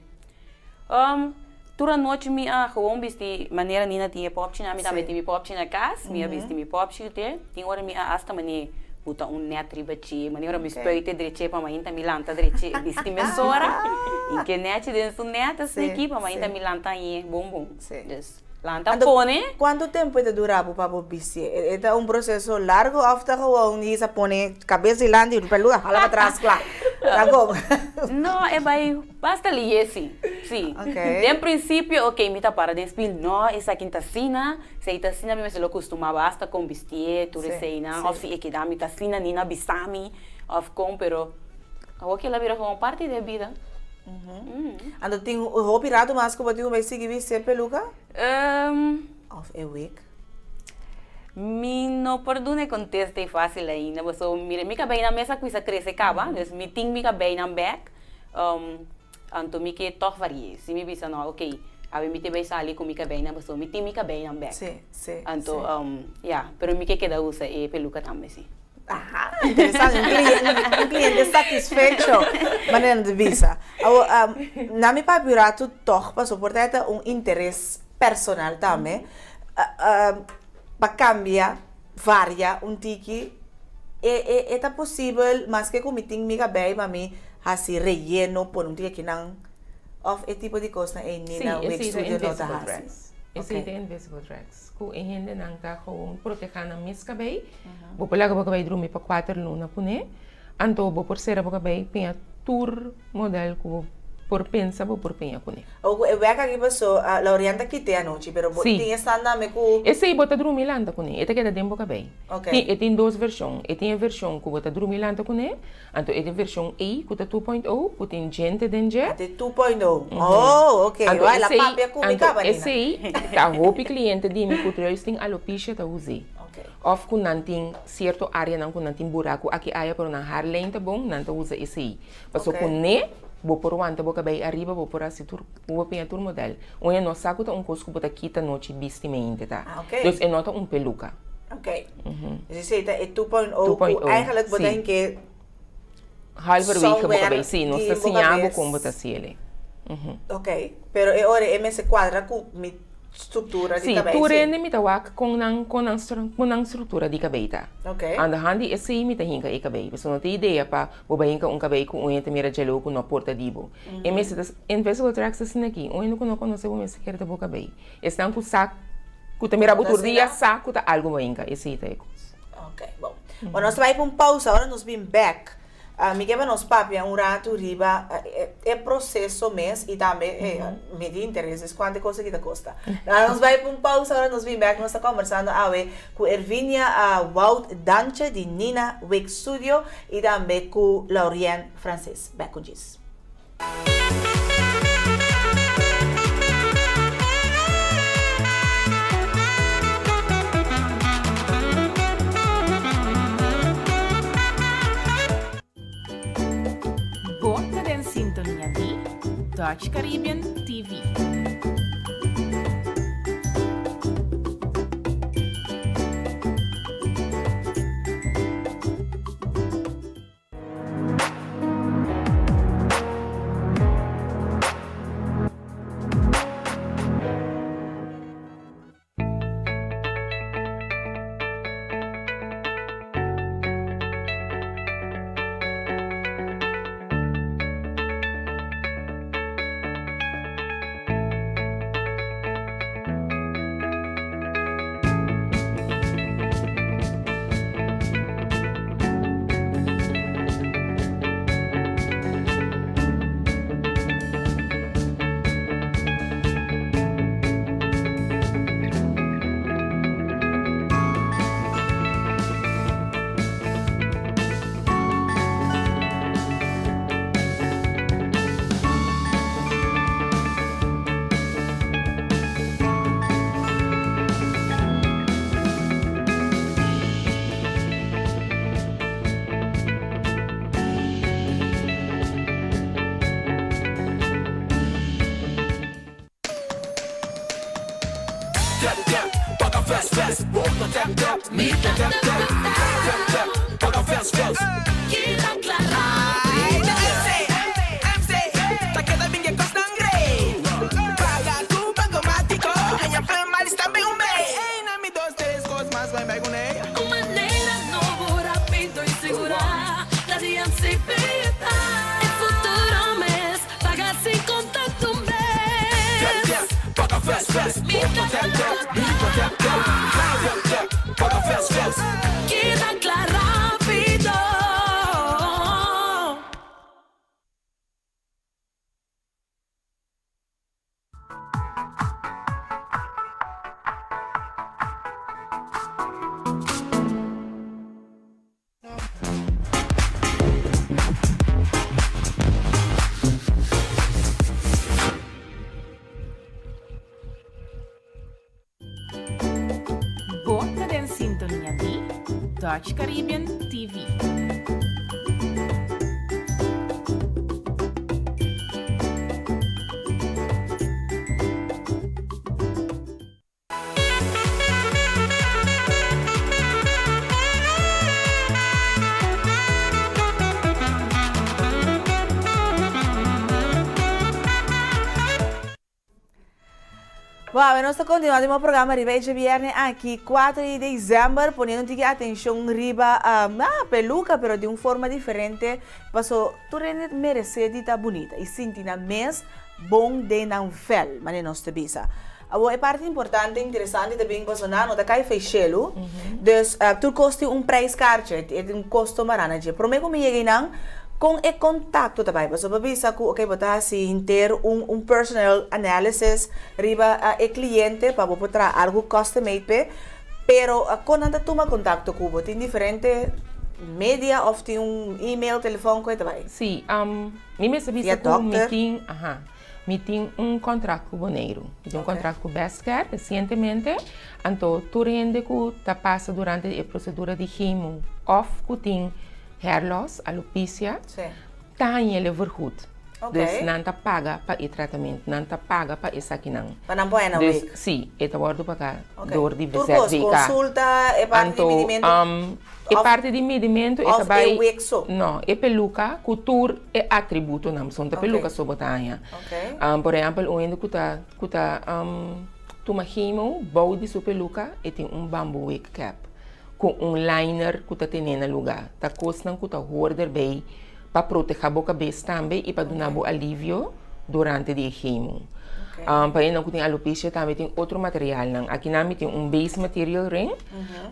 Tur anochi mi a gewoon bisti manera Nina tin e popchinan, mi tambe Sí. tin mi popchi na kas, mi a bisti mi popchi te. Tin ora mi a asta mane buta un net riba dje, mane ora mi Ok. spuit dreché pa mainta mi lanta dreché, bisti mesora, i ke nechi den su net Sí, asina pa mainta sí. mi lanta añe bon bon. Sí. Dus lanta Anto, pone. kuantu tempu e ta dura bo pa bo bisti? E ta un proseso largu òf ta gewoon hisa pone kabes dilanti i peluka hala patras kla? Ta kon? No, e bai basta lihe si, si. Ok. Den prinsipio, ok, mi ta para den spil, no, esaki ta asina, si ei ta asina mi mester lo kustumá basta kon bistié, tur Sí, eseinan, sí. òf si e keda mi ta asina, Nina bisa mi, òf kon, pero awor kila bira komo parti di e bida. Anto tin hopi rato mas ku bo tin ku bai sigui bisti e peluka? Of e wig? Mi no por duna e kontesta ei fásil ainda, pasobra mira mi kabeinan mes a kuminsa krese kaba, dus mi tin mi kabeinan bèk, anto mi ke tòg vari'é. Si mi bisa no, oke, awe mi te bai sali ku mi kabeinan pasobra mi tin mi kabeinan bèk. Anto, ya, pero mi ke keda usa e peluka tambe si. Aha, interesante. Un cliente, un cliente satisfecho, manera nan ta bisa. Awor, um, na mi papia un ratu tog, pasobra por ta e ta un interes personal tambe, uh, um, pa cambia, varia un tiki, e, e, e ta posibel, maske cu mi tin mi cabei, ma mi haci relleno, pone un tiki akinan, of e tipo di cosnan ei Sí, Nina Wig esei ta Studio no ta invisible haci. dreads. Esei Ok. ta invisible dreads. Ku e hendenan ta gewoon protehá nan mes kabei. Bo por laga bo kabei drumi pa kuater luna kuné. Anto bo por sera bo kabei peña tur modèl ku bo por pensa bo por peña kuné. Awor ku e wèk aki pasó, Laurian ta kit'é anochi, pero bo Sí. tin esnan tambe ku. Esei bo ta drumi lanta kuné, e ta keda den bo kabei. Ok. Tin, e tin dos vershon. E tin e vershon ku bo ta drumi lanta kuné, Anto e tin version ei ku ta 2.0 ku tin djente den dje. A tin 2.0. Oh, ok. Anto Wai, la esei, papia ku mi anto kaba, Nina. esei ta hopi kliente di mi ku juist tin alopecia ta us'é. Ok. Òf ku nan tin sierto áreanan ku nan tin buraku aki aya pero nan haarlijn ta bon, nan ta usa esei. Paso Ok. kuné bo por wanta bo kabei ariba, bo por hasi tur, bo piña tur modèl. Un e no sa ku ta un kos ku bo ta kita nochi bisti mente ta. Ah, ok. Dus e no ta un peluka. Ok. Dus esei ta e 2.0 ku 2.0, eigenlijk bo ta sí. hinke Halverwege bo somewhere kabei, sí, nos di ta bo siña bo kabes. kon bo ta hasi el'e. Ok, pero e ora e mester kuadra ku mi struktura di Sí, kabei, tur sí. hende mi ta wak kon nan kon nan kon nan struktura di kabei ta. Ok. Aan de hand di esei mi ta hinka e kabei. Pasobra no tin idea pa bo bai hinka un kabei ku un hende ta mira djalou ku no por ta di bo. E mester ta invisible tracks ta asina aki, un hende ku no konosé bo mester kere ta bo kabei. Esnan ku sa ku ta mira bo tur dia sa ku ta algu bo hinka, esei ta e kos. Ok, bon. Bon, nos ta bai pa un pausa, ora nos bin bek, mi ke pa nos papia un ratu riba e proseso mes i tambe mi tin interes es kuantu e kos aki ta kosta. Nos bai pa un pausa, ora nos bin bek nos ta kombersando awe ku Ervinia Wout Dantje di Nina Wig Studio i tambe ku Laurien Francis. Bek ku djis. Bo ta den sintonia di Dutch Caribbean TV. Tap tap, paga fast fast. Bo ta tap tap, mi ta tap tap. Tap tap, paga fast fast. Keda kla rápido. MC, MC, ta keda bin e kosnan great. Paga ku Bankomatiko, haña Play Miles tambe un bes. Ey, na mi dos tres kos mas bai bai kuné. Un manera nobo, rápido i sigurá, ta di MCB ta. E futuro mes, paga sin kontakto mes. Tap tap, paga fast fast. Bo ta tap tap, mi ta tap tap. Tap tap, paga fast fast. Keda kla rápido. Bo ta den sintonia di Dutch Caribbean TV. Bon, nos ta kontinuá den bo programa riba e djabièrnè aki, 4 di desèmber, poniendo un tiki atenshon riba ah, peluka, pero di un forma diferente, paso tur hende meresé di ta bunita i sinti nan mes bon den nan vèl, manera nos ta bisa. Awor e parti importante i interesante ta bin paso nan no ta kai fei shelu, dus tur kos tin un prijskaartje, e tin un kosto mará na dje. Promé ku mi yega einan, kon e kontakto ta bai? Pasobra bo bisa ku oke bo ta hasi henter un un personal analysis riba e kliente pa bo por traha algu custom made p'e, pero kon nan ta tuma kontakto ku bo? Tin diferente media òf tin un email, telefòn, kon e ta bai? Sí, mi mester bisa Via ku mi dòkter? tin, aha. Mi tin un kontrakt ku Boneiru. Mi tin un kontrakt ku Best Care resientemente. Anto tur hende ku ta pasa durante di e prosedura di chemo òf ku tin hair loss, alopecia, ta haña el e vergoed. Dus nan ta paga pa e tratamentu, nan ta paga pa esakinan. Pa nan por haña nan Dus wig? si, e ta wòrdu pagá Ok. dor di Tur kos, ZVK. konsulta, e parti di Anto, midimentu e òf parti di midimentu e ta òf e bai, wig so? no, e peluka ku tur e atributonan, pasobra no ta Ok. peluka so bo ta haña. Ok. Por ehèmpel, un hende ku ta ku ta tuma chemo, bou di su peluka e tin un bamboo wig cap ku un liner ku ta tene na lugá. Ta kosnan ku ta hor derbei pa protehá bo kabes tambe i pa duna bo alivio durante di e chemo. Pa esnan ku tin alopecia tambe tin otro materialnan. Akinan mi tin un base material ring.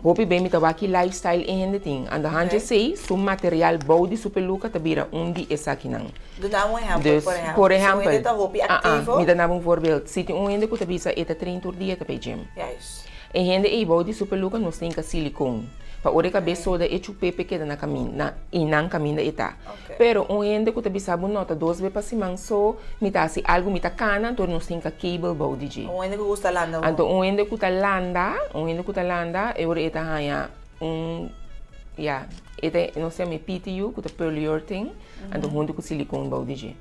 Hopi be mi ta wak ki lifestyle e hende tin. Ando hanchi esei, su material bou di su peluka ta bira un di esakinan. Duna un ehèmpel, Dus, por ehèmpel. por Si un ehèmpel, hende ta hopi ah ah, aktivo. mi ta daba un voorbeeld. Si tin un hende ku ta bisa e ta train tur dia ta bai gym. Juist. E hende ei bou di su peluka nos tin ka silikon. Pa ora e kabes soda e chupe p'e keda na kaminda, na einan kaminda e ta. Pero un hende ku ta bisa bo no ta dos be pa siman so mi ta hasi algu, mi ta kana, anto nos tin ka cable bou di dje. Un hende ku gusta landa Anto un hende ku ta landa, un hende ku ta landa e ora e ta haña un, ya, e ta, nos yama e PTU ku ta polyurethane, anto huntu ku silikon bou di dje.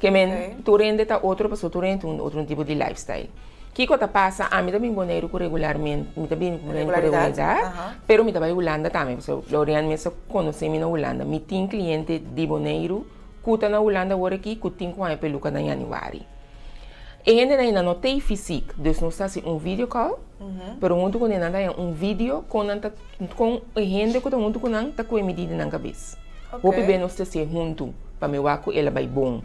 Ke men tur hende ta otro pasobra tur hende tin un otro tipo di lifestyle. Kiko ta pasa, ami ta bin Boneiru ku regularmente, mi ta bin Boneiru ku regularidat, pero mi ta bai Hulanda tambe, pasobra Lorian mes a konosé mi na Hulanda. Mi tin kliente di Boneiru ku ta na Hulanda awor aki ku tin ku haña peluka na yanüari. E hendenan ei nan no ta ei fisik, dus nos ta hasi un video call, pero huntu ku nan ta haña un video kon nan ta, kon e hende ku ta huntu ku nan ta kohe midida nan kabes. Hopi bes nos ta hasié huntu pa mi wak ku el a bai bon.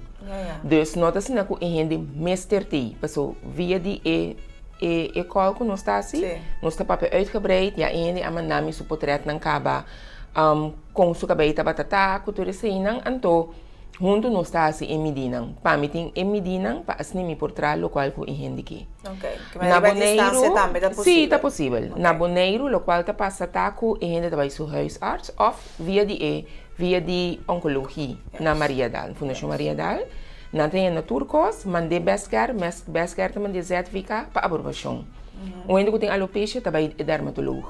Dus no ta asina ku e hende mester t'ei, paso via di e e e call ku nos ta hasi, nos ta papia uitgebreid, ya e hende a manda mi su potretnan kaba kon su kabei tabata ta ku tur eseinan, anto huntu nos ta hasi e midinan. Pa mi tin e midinan pa asina mi por traha lokual ku e hende ke. Na Boneiru, si ta posibel. Na Boneiru lokual ta pasa ta ku e hende ta bai su huisarts òf via di e via di onkologie na Mariadal, Fundashon Mariadal, nan ta yena tur kos, mand'é Best Care, Best Care ta mand'é ZVK pa aprobashon. Un hende ku tin alopecia ta bai e dermatoloog.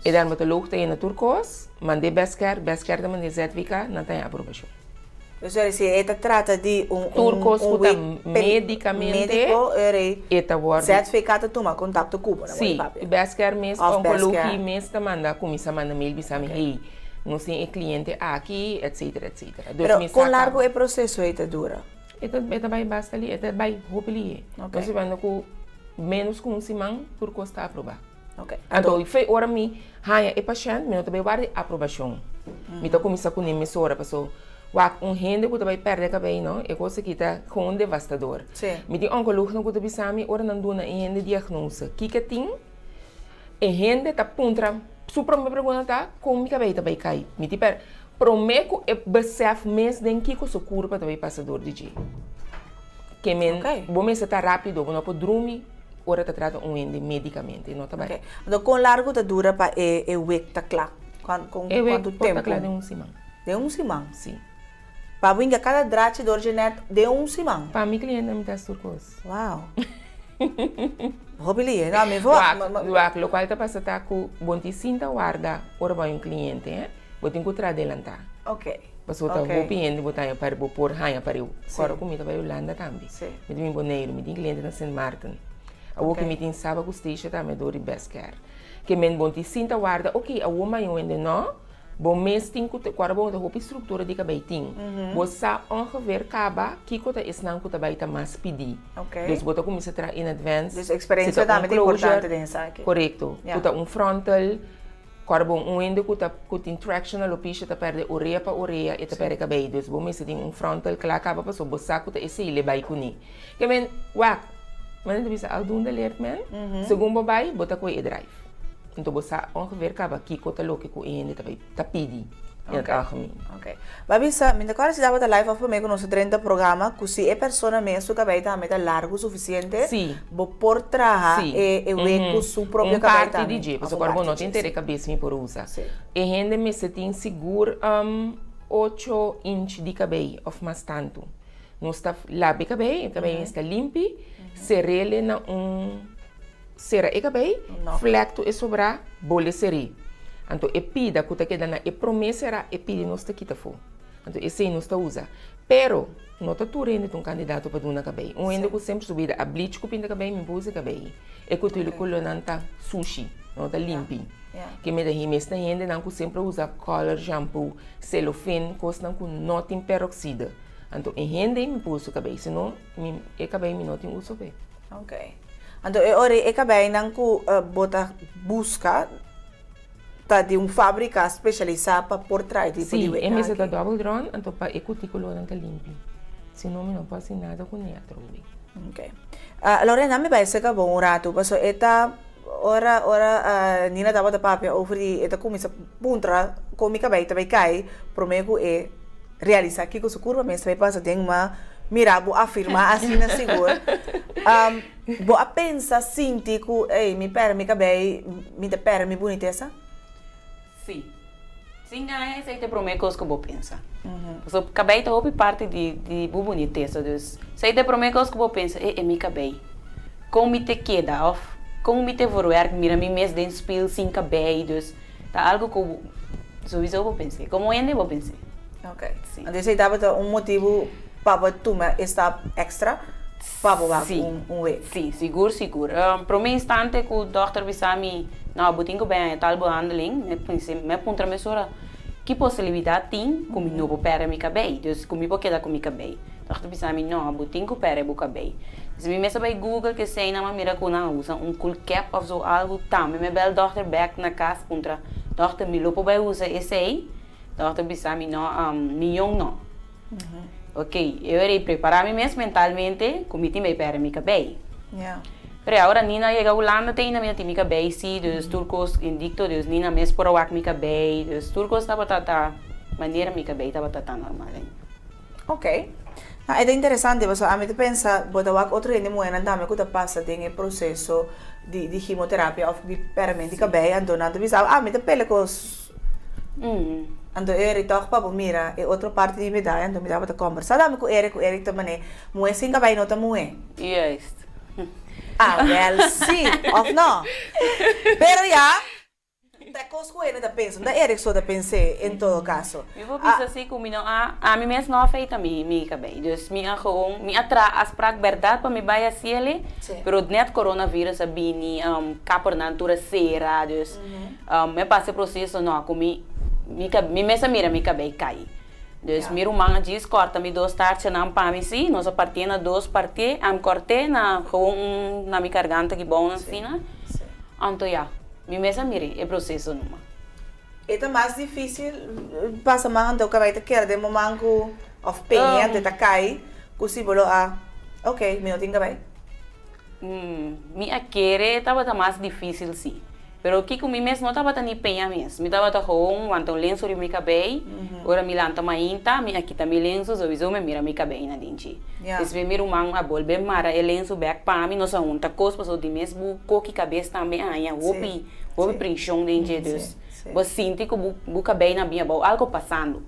E dermatoloog ta yena tur kos, mand'é Best Care, Best Care ta mand'é ZVK, nan ta haña aprobashon. Dus ora si e ta trata di un Tur un kos un ku ta wig medikamente medico ora e ta wòrdu. ZVK ta tuma kontakto ku bo na Sí, wòrdu papia. Best Care mes, Of Best onkologie Care. mes ta manda kuminsá manda mail bisa mi hey nos tin e kliente aki etcetera etcetera. Dus Pero mi kon sa largu kaba. e proseso ei ta dura? E ta e ta bai basta li, e ta bai hopi lihe. Ok. Nos ta ku ménos ku un siman tur kos ta aprobá. Ok. Anto fe ora mi haña e pashènt mi no ta bai warda e aprobashon. Mi ta kuminsá kuné mesora paso wak un hende ku ta bai pèrdè kabei no e kos aki ta gewoon devastador. Mi tin onkoloognan ku ta bisa mi ora nan duna e hende diagnose kiko tin e hende ta puntra su promé pregunta ta kon mi kabei ta bai kai? Mi tin pèrdè promé ku e besèf mes den kiko su kurpa ta bai pasa dor di dje. Ke men bo mester ta rápido bo no por drumi. Ora ta trata un hende medicamente, no ta bai. Ok. Anto kon largu ta dura pa e e wek ta kla? Kuan kon E wek kuantu por ta tempu? kla den un siman. Den un siman? Si. Pa bo hinka kada drachi dor dje nèt den un siman? Pa mi klientenan mi ta haci tur kos. Wow. Hopi lihe. No, mi for. Wak, wak, lokual ta pasa ta ku bo tin sinta warda ora bo hay un kliente, hè. Bo tin ku traha adelantá. Ok. Pasobra ta Ok. hopi hende bo ta haña pa bo por haña pareu. Sí. Kòrda ku mi ta bai Hulanda tambe. Sí. Mi ta bin Boneiru, mi tin kliente na Sint Maarten. Awor Ok. ku mi tin Saba ku Stacia tambe dor di Best Care. Ke men bon tin sinta warda, ok, awor maña hende no, bo mes tin ku kòrda bo ta hopi struktura di kabei tin. Bo sa ongeveer kaba kiko ta esnan ku ta bai ta mas pidi. Ok. Dus bo ta kuminsá traha in advance. Dus Si eksperensia ta un tambe ta closure, importante den esaki. Korekto. Ya. Ku ta un frontal. Kòrda bon, un hende ku ta ku tin traction alopecia ta pèrdè orea pa orea, e ta pèrdè kabei. Dus bo mester tin un frontal kla kaba pasobra bo sa ku ta esei le bai kuné. Ke men, wak, men ta bisa aldoende leert men, segun bo bai, bo ta kohe e drive. Anto bo sa ongeveer kaba kiko ta loke ku e hende ta bai ta pidi in het algemeen. Ok. Bo a bisa, mi ta kòrda si tabata live òf promé ku nos a drenta programa, ku si e persona mes su kabei tambe ta largu sufisiente, Sí. bo por traha Sí. e e wig ku su propio Un kabei parti tambe. di dje, Òf pasobra un kòrda bo parti no dje, tin tere sí. kabes mi por usa. Sí. E hende mester tin sigur ocho inch di kabei òf mas tantu. Nos ta laba e kabei, e kabei mester ta limpi, ser'el na un. Sera e kabei, flek tur e sobrá, bole ser'é. Anto e pida ku ta keda na e promé será, e pida nos ta kita afó. Anto esei nos ta usa. Pero, no ta tur hende ta un kandidato pa duna kabei. Un hende ku semper su bida a bleach ku pinta kabei, mi por usa e kabei. E kutulo kolónan ta sushi, no ta limpi. Ke meda himesnan hendenan ku semper a usa color shampoo, cellophane, kosnan ku no tin peroxide. Anto e hende ei mi por usa su kabei, si no, mi e kabei mi no tin uso p'e. Ok. Anto e ora e kabeinan ku bo ta buska ta di un fábrika spesialisá pa por traha e tipo di Sí, wega e mester ta aki. double drawn, anto pa e kutikulonan ta limpi. Si no mi no por hasi nada kuné atrobe. Ok. Lorena, mi bai seka bo un ratu, pasobra e ta ora ora Nina tabata papia over di e ta kuminsá puntra kon mi kabei ta bai kai promé ku e Realisá kiko su kurpa mester bai pasa den ma mira bo afirmá asina sigur. Bo a pensa sinti ku ey mi pèrdè mi kabei, mi ta pèrdè mi bunitesa? Sí. Sin gaña esei ta e promé kos ku bo pensa. Pasobra kabei ta hopi parti di di bo bunitesa, dus esei ta e promé kos ku bo pensa, e e mi kabei. Kon mi te keda òf kon mi te voorwerk mira mi mes den spil sin kabei, dus Ta algo ku souiso bo pens'é. Komo hende bo pens'é. Ok. Anto esei tabata un motibu pa bo tuma e stap èkstra pa bo wak un wet? Sí, sigur sigur. Promé instante ku dòkter bisa mi, no, bo tin ku bai haña tal behandeling, mi pens'é, mi a puntra mesora ki posibilidat tin ku mi no por pèrdè mi kabei, dus ku mi por keda ku mi kabei. Dòkter bisa mi, no, bo tin ku pèrdè bo kabei. Dus mi mester bai Google kesei nan, m'a mira ku nan a usa un cool cap òf zo algu. Tambe mi a bèl dòkter bèk na kas puntra, Dòkter, mi lo por bai usa esei? Dòkter bisa mi, no, mion no. Ok, e ora ei prepará mi mes mentalmente ku mi tin bai pèrdè mi kabei. Pero ya ora Nina a yega Hulanda te ainda mi a tin mi kabei sí, dus tur kos indikto, dus Nina mes por a wak mi kabei, dus tur kos tabata ta manera mi kabei tabata ta normal ainda. Ok. No, e ta interesante pasobra ami ta pensa bo ta wak otro hende muhernan tambe ku ta pasa den e proseso di di gimoterapia òf di pèrmènt di kabei anto nan ta bisa ah mi ta pele kos anto Eric tòg pa bo mira e otro parti di medaya anto mi tabata kòmbersá tambe ku Eric ku Eric ta manera muhé sin kabei no ta muhé. Juist. Ah wèl si òf no? Pero ya. kos ku hende ta pensa, no ta Eric so ta pens'é en todo kaso. Mi por bisa si ku mi no a, ami mes no a feita mi mi kabei. Dus mi a gewoon, mi a traha afsprak bèrdat pa mi bai hasiel, pero nèt coronavirus a bini, kapernan tur a sera, dus mi a pasa e proseso no, ku mi mi mi mes a mira mi kabei kai. Dus mi ruman a djis kòrta mi dos tarchanan pa mi si, nos a partié na dos partié, ami kòrt'é na gewoon un na mi karganta ki bou asina. Anto ya, mi mes a mira e proseso numa. E ta mas difícil pasa man anto kabei ta keda den bo man ku òf peña te ta kai ku si bo lo a ok mi no tin kabei. Mi a kere tabata mas difícil si. Pero kiko mi mes no tabata ni peña mes. Mi tabata gewoon wanta un lenso riba mi kabei. Ora mi lanta mainta, mi a kita mi lenso, sowiso mi a mira mi kabei na dinchi. Despues mi ruman a bolbe mara e lenso bek pa mi, nos a hunta kos pasobra di mes bo koki kabes tambe a haña hopi, hopi prenshon den dje. Dus bo sinti ku bo kabei na bin abou, algo pasando.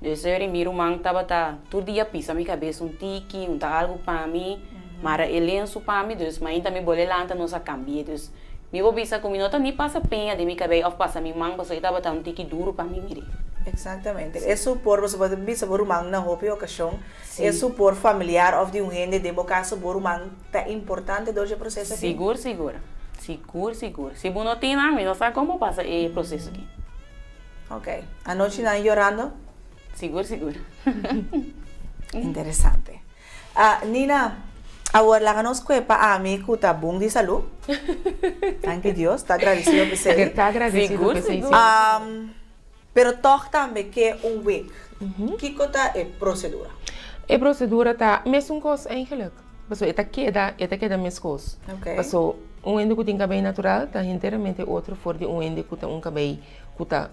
Dus ora mi ruman tabata tur dia pisa mi kabes un tiki, hunta algo pa mi, mara e lenso pa mi, dus mainta mi bolbe lanta nos a kambia. Dus Mi por bisa ku mi no ta ni pasa peña den mi kabei òf pasa mi man pasobra e tabata un tiki duru pa mi miri. Exactamente. E suport, bo por bisa bo ruman na hopi ocasion, e suport familiar of di un hende, den bo caso bo ruman, ta importante door dje proceso aki? Sigur, sigur. Sigur, sigur. Si bo no tin nan, mi no sa kon bo pasa e proceso aki. Ok. Anochi nan yorando? Sigur, sigur. Interesante. Nina, awor laga nos kue pa ami ku ta bon di salú. Danki Dios, ta agradesido p'esei. Ta agradesido p'esei, si. Pero tòg tambe ke un wig. Kiko ta e prosedura? E prosedura ta mesun kos eigenlijk. Pasobra e ta keda, e ta keda meskos. Paso un hende ku tin kabei natural ta henteramente otro for di un hende ku ta un kabei ku ta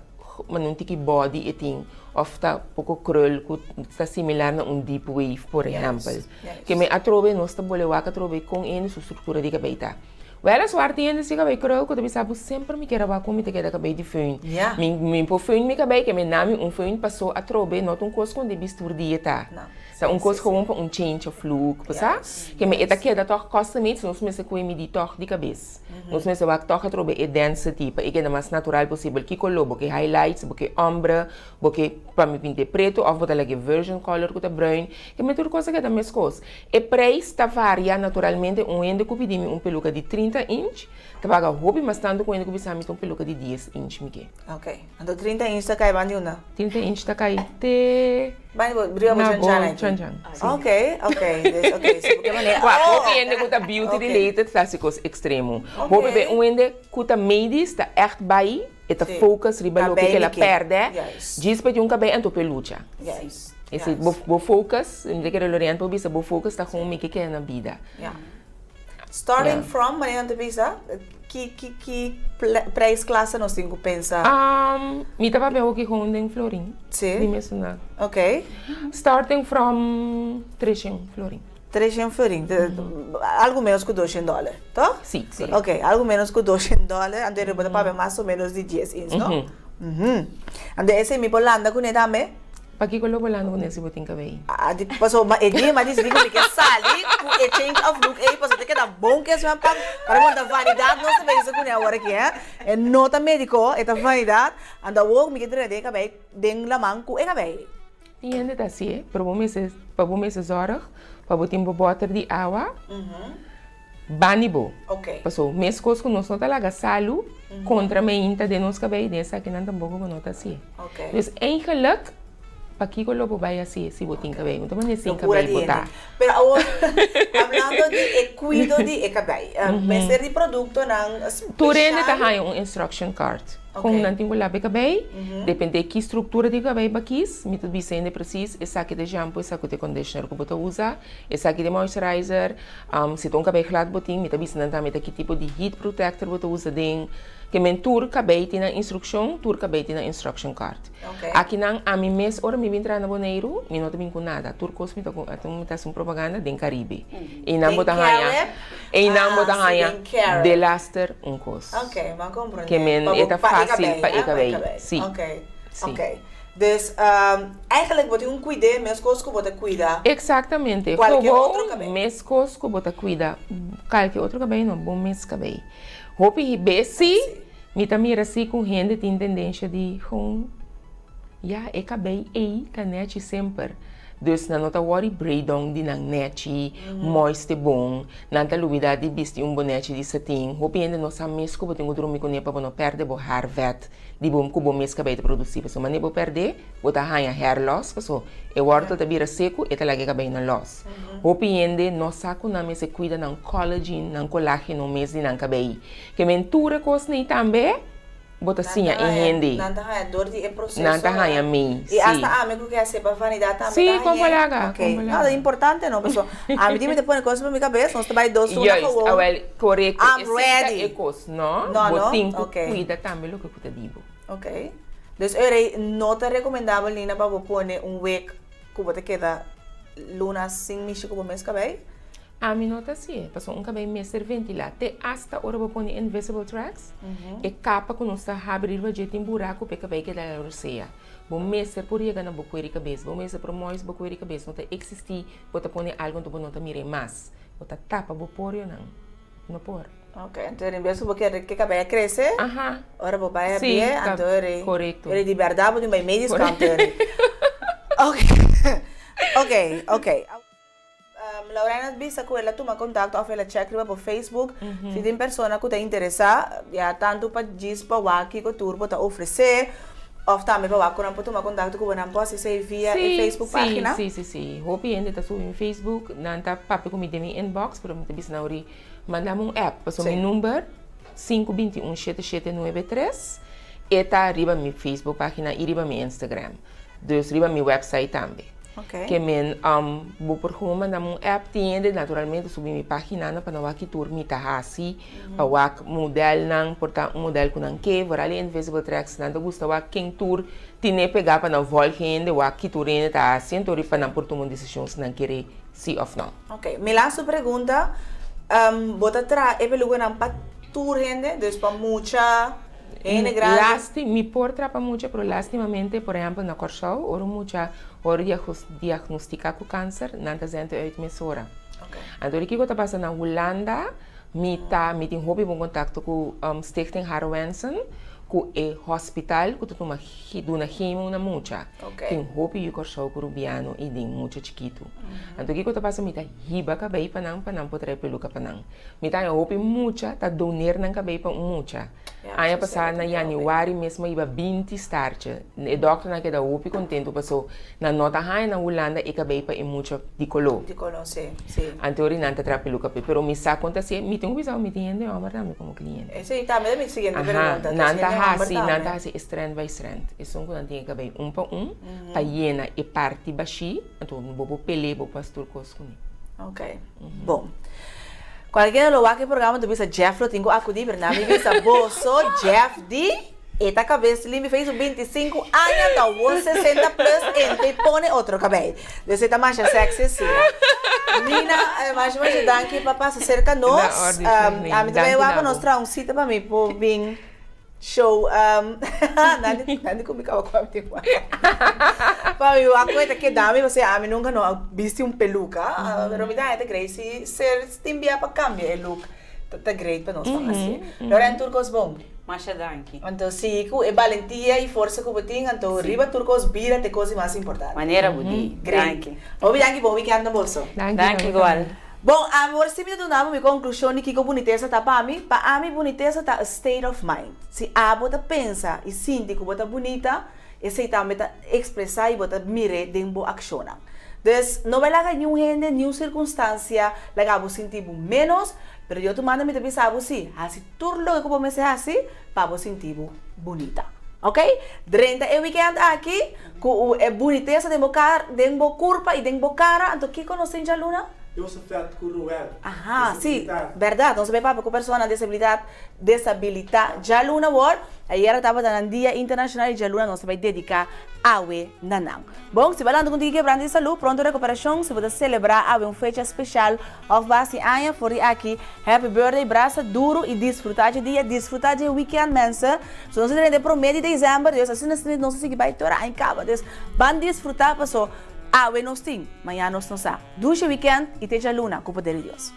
Mane un tiki body e tin of ta poko krul ku ta similar na un deep wave por ehèmpel. Ke men atrobe nos ta bole wak atrobe kon hende su struktura di kabei ta. Wèleswar tin hende si kabei krul ku ta bisa bo semper mi kier a wak kon mi ta keda kabei di föhn. Mi mi por föhn mi kabei ke men na mi un föhn paso atrobe no ta un kos ku un debis tur dia ta. Ta un kos gewoon pa un change of look bo sa. Ke men e ta keda tòg custom made so nos mester koe midi tòg di kabes. Nos mester wak tòg atrobe e density pa e keda mas natural posibel. Ki koló bo ke highlights, bo ke ombre, bo ke pa mi pint'é pretu òf bo ta lag'é virgin color ku ta bruin. Ke men tur kos a keda meskos. E preis ta varia naturalmente. Un hende ku pidi mi un peluka di 30 inch ta paga hopi mas tantu ku un hende ku bisa mi ta un peluka di dies inch mi ke. Ok. Anto 30 inch ta kai banda di unda? 30 inch ta kai te. Banda bo riba bo Na bo chanchan aki? chanchan, si. Ok, ok. Dus ok, si bo ke manera. Wak, Oh, hopi hende ku ta beauty ok. related ta hasi kos ekstremo. Ok. Hopi be un hende ku ta medisch ta ègt bai, e ta Si. focus riba loke Kabei ke el a di ke. pèrdè, Juist. djis pa di un kabei anto p'e lucha. Juist, Esei, juist. bo bo focus, mi ta kere Lorian por bisa, bo focus ta kon mi ke keda na bida. Ja. Starting Ja. from, manera nan ta bisa, ki ki ki prijsklasse nos tin ku pensa? Um, mi ta papia hoki gewoon den florin. Sí. Di mesun Ok. Starting from 300 florin. 300 florin, algu menos ku 200 dòler, toch? Sí, sí. Ok, algu menos ku 200 dòler, anto bo ta papia mas o menos di 10 inch, no? Mhm. Anto esei mi por landa kuné tambe? Pakiko lo bo landa kuné si bo tin kabei? Ah, di, paso ma e dia mi a disidí ku mi ke sali ku e change of look ei, paso ta keda bon ku esnan pa para monta vanidat nos ta bezig kuné awor aki, hè. E no ta médiko, e ta vanidat. Anto awor mi ke drenta den e kabei, den laman ku e kabei. Tin hende ta hasié, pero bo mester, pa bo mester zòrg pa bo tin bo bòter di awa bani bo. Paso meskos ku nos no ta laga salu kontra meinta den nos kabei, den esakinan tampoko bo no ta hasié. Dus eigenlik, pakiko lo bo bai hasié si bo tin kabei? No ta manera sin Locura kabei di bo hende. ta. Pero awor, hablando di e cuido di e kabei, mester di productonan special? Tur hende ta haña un instruction card. Kon nan tin ku laba e kabei, depende ki struktura di kabei bo a kis, mi ta bisa hende presis esaki ta e shampoo, esaki ta e conditioner ku bo ta usa, esaki ta e moisturizer, si ta un kabei glad bo tin, mi ta bisa nan tambe ta ki tipo di heat protector bo ta usa den, ke men tur kabei tin nan instrukshon, tur kabei tin nan instruction card. Akinan ami mes ora mi bin traha na Boneiru, mi no ta bin ku nada, tur kos mi ta ku, mi ta hasi un propaganda den Karibe. Einan bo ta haña, einan bo ta haña delaster un kos. Ke men e ta fásil pa e kabei, si. Si. Dus eigenlijk bo tin un kuid'é meskos ku bo ta kuida Eksaktamente. kualke otro kabei. Meskos ku bo ta kuida kalke otro kabei no, bo mes kabei. Hopi bes si. Mi ta mira si ku hende tin tendensia di gewoon ya e kabei ei ta nèchi semper. Dus nan no ta wòri breidon di nan nèchi, mois te bon, nan ta lubidá di bisti un bonèchi di satin. Hopi hende no sa mes ku bo tin ku drumi kuné pa bo no pèrdè bo haar vèt di bo ku bo mes kabei ta produsí. Pasobra manera bo pèrdè, bo ta haña hair loss pasobra e wòrtel ta bira seku, e ta laga e kabei nan lòs. Hopi hende no sa ku nan mester kuida nan collagen, nan kolágeno mes di nan kabei. Ke men tur e kosnan ei tambe bo ta siña e hende. Nan ta haña dor di e proseso. Nan ta haña mi, si. I asta ami ku ke hasié pa vanidat tambe ta hañ'é. Si, kon por laga, kon por laga. No, ta importante no, pasobra ami di mi ta pone kos pa mi kabes, nos ta bai dos luna gewoon. Juist, awel, korekto. I'm ready. Esei ta e kos, no? No, no? Bo tin ku kuida tambe loke ku ta di bo. Ok. Dus ora no ta rekomendabel Nina pa bo pone un wig ku bo ta keda luna sin mishi ku bo mes kabei? Ami no ta hasié, pasobra un kabei mester ventilá. Te asta ora bo pone invisible tracks, e kapa ku nos ta habri riba dje tin buraku pa e kabei keda la rosea. Bo mester por yega na bo kuer di kabes, bo mester por mois bo kuer di kabes. No ta eksistí bo ta pone algu anto bo no ta mir'é mas. Bo ta tapa bo porionan. No por. Ok, anto en bes ku bo kere ke kabei a krese, ora bo bai habié, anto eri, eri di bèrdat bo tin bai medisch kantor. Ok, ok, ok. Laurena bisa ku el a tuma kontakto òf el a chèk riba bo Facebook si tin persona ku ta interesá, ya tantu pa djis pa wak kiko tur bo ta ofresé òf tambe pa wak ku nan por tuma kontakto ku bo nan por hasi esei via e Facebook página. Sí, sí, sí. Hopi hende ta subi mi Facebook, nan ta papia ku mi den mi inbox, pero mi ta bisa nan ori manda mi un app, pasobra mi number 521 7793 e ta riba mi Facebook página i riba mi Instagram, dus riba mi website tambe. Ok. Ke men bo por gewoon manda mi un app tin hende naturalmente subi mi paginanan pa nan wak ki tur mi ta hasi, pa wak modelnan, por ta un model ku nan ke, vooral e invisible tracks nan ta gusta wak ken tur tine pega pa nan volg hende wak ki tur hende ta hasi anto pa nan por tuma un desishon si nan kere si of no. Ok, mi laatste pregunta, bo ta traha e pelukanan pa tur hende, dus pa mucha? Hende grandi. Lasti, mi por trapa mucha, pero lastimamente, por ehempel na Kòrsou, ora un mucha wòrdu diagnostiká ku kanser, nan ta zènte uit mesora. Anto di kiko ta pasa na Hulanda, mi ta, mi tin hopi bon kontakto ku Stichting Haarwensen, ku e hospital ku ta tuma, duna chemo na mucha. Tin hopi yu Kòrsou ku rubiano i den mucha chikitu. Anto kiko ta pasa, mi ta hiba kabei pa nan, pa nan por trae peluka pa nan. Mi ta haña hopi mucha ta doner nan kabei pa un mucha. Aña pasá na yanüari mes mi a hiba 20 startje. E dòkternan a keda hopi kontentu paso nan no ta haña na Hulanda e kabei pa e mucha di koló. Di koló, sí, sí. Anto ori nan ta traha peluka p'e. Pero mi sa kon ta hasié, mi tin ku bisa ku mi tin hende hòmber tambe komo kliente. Esei tambe ta mi siguiente pregunta. Aha, nan ta hasi, nan ta hasi e strand by strand. Esun ku nan tin e kabei un pa un pa yena e parti bashí, anto bo por pel'é, bo por hasi tur kos kuné. Ok, bon. Cualkier lo wak e programa tu bisa Jeff lo tin cu acudi pero na mi bisa boso Jeff di e ta cabes limpi fei su 25 aña ta wor 60 plus ente pone otro cabey dus e ta masha sexy asina Nina masha masha danki pa pasa cerca nos ami ta bay wak pa nos traha un cita pa mi por bin Show nan di nan di ku mi kaba ku ami tin wak. Pa mi wak ku e ta keda mi pasobra ami nunka no a bisti un peluka pero mi ta haña ta great si ser tin bia pa kambia e look ta great pa nos pa hasi. Lorèn tur kos bon? Masha danki. Anto sigui ku e balentia i forsa ku bo tin anto riba tur kos bida ta e kos di mas importante. Manera bo di. Great. Danki. Hopi danki bon weekend na boso. Danki igual. Bon, awor si mi ta duna bo mi konklushon di kiko bunitesa ta pa mi, pa ami bunitesa ta a state of mind. Si abo ta pensa i sinti ku bo ta bunita, esei tambe ta ekspresá i bo ta mir'é den bo akshonnan. Dus, no bai laga niun hende, niun sirkunstansia laga bo sinti bo ménos, pero di otro manda mi ta bisa bo si, hasi tur loke ku bo mester hasi pa bo sinti bo bunita. Oke? Drenta e wikènt aki ku e bunitesa den bo kar, den bo kurpa i den bo kara, anto kiko nos tin djaluna? Josafat ku Ruel. Aha, sí, bèrdat. Nos a bai papia ku personanan desabilidat, desabilitá djaluna awor. Ayera tabata nan dia internashonal i djaluna nos ta bai dediká awe na nan. Bon, si bo a lanta ku un tiki kebrante di salú, pronto rekuperashon. Si bo ta selebrá awe un fecha speshal òf basi aña, for di aki, happy birthday, brasa duru i disfrutá dje dia, disfrutá dje weekend, mensen. So nos a drenta e promé di desèmber, dus asina nos ta sigui bai tur aña kaba. Dus ban disfrutá paso awe nos tin, mañana nos no sa. Dushi weekend y te djaluna cu poder di Dios.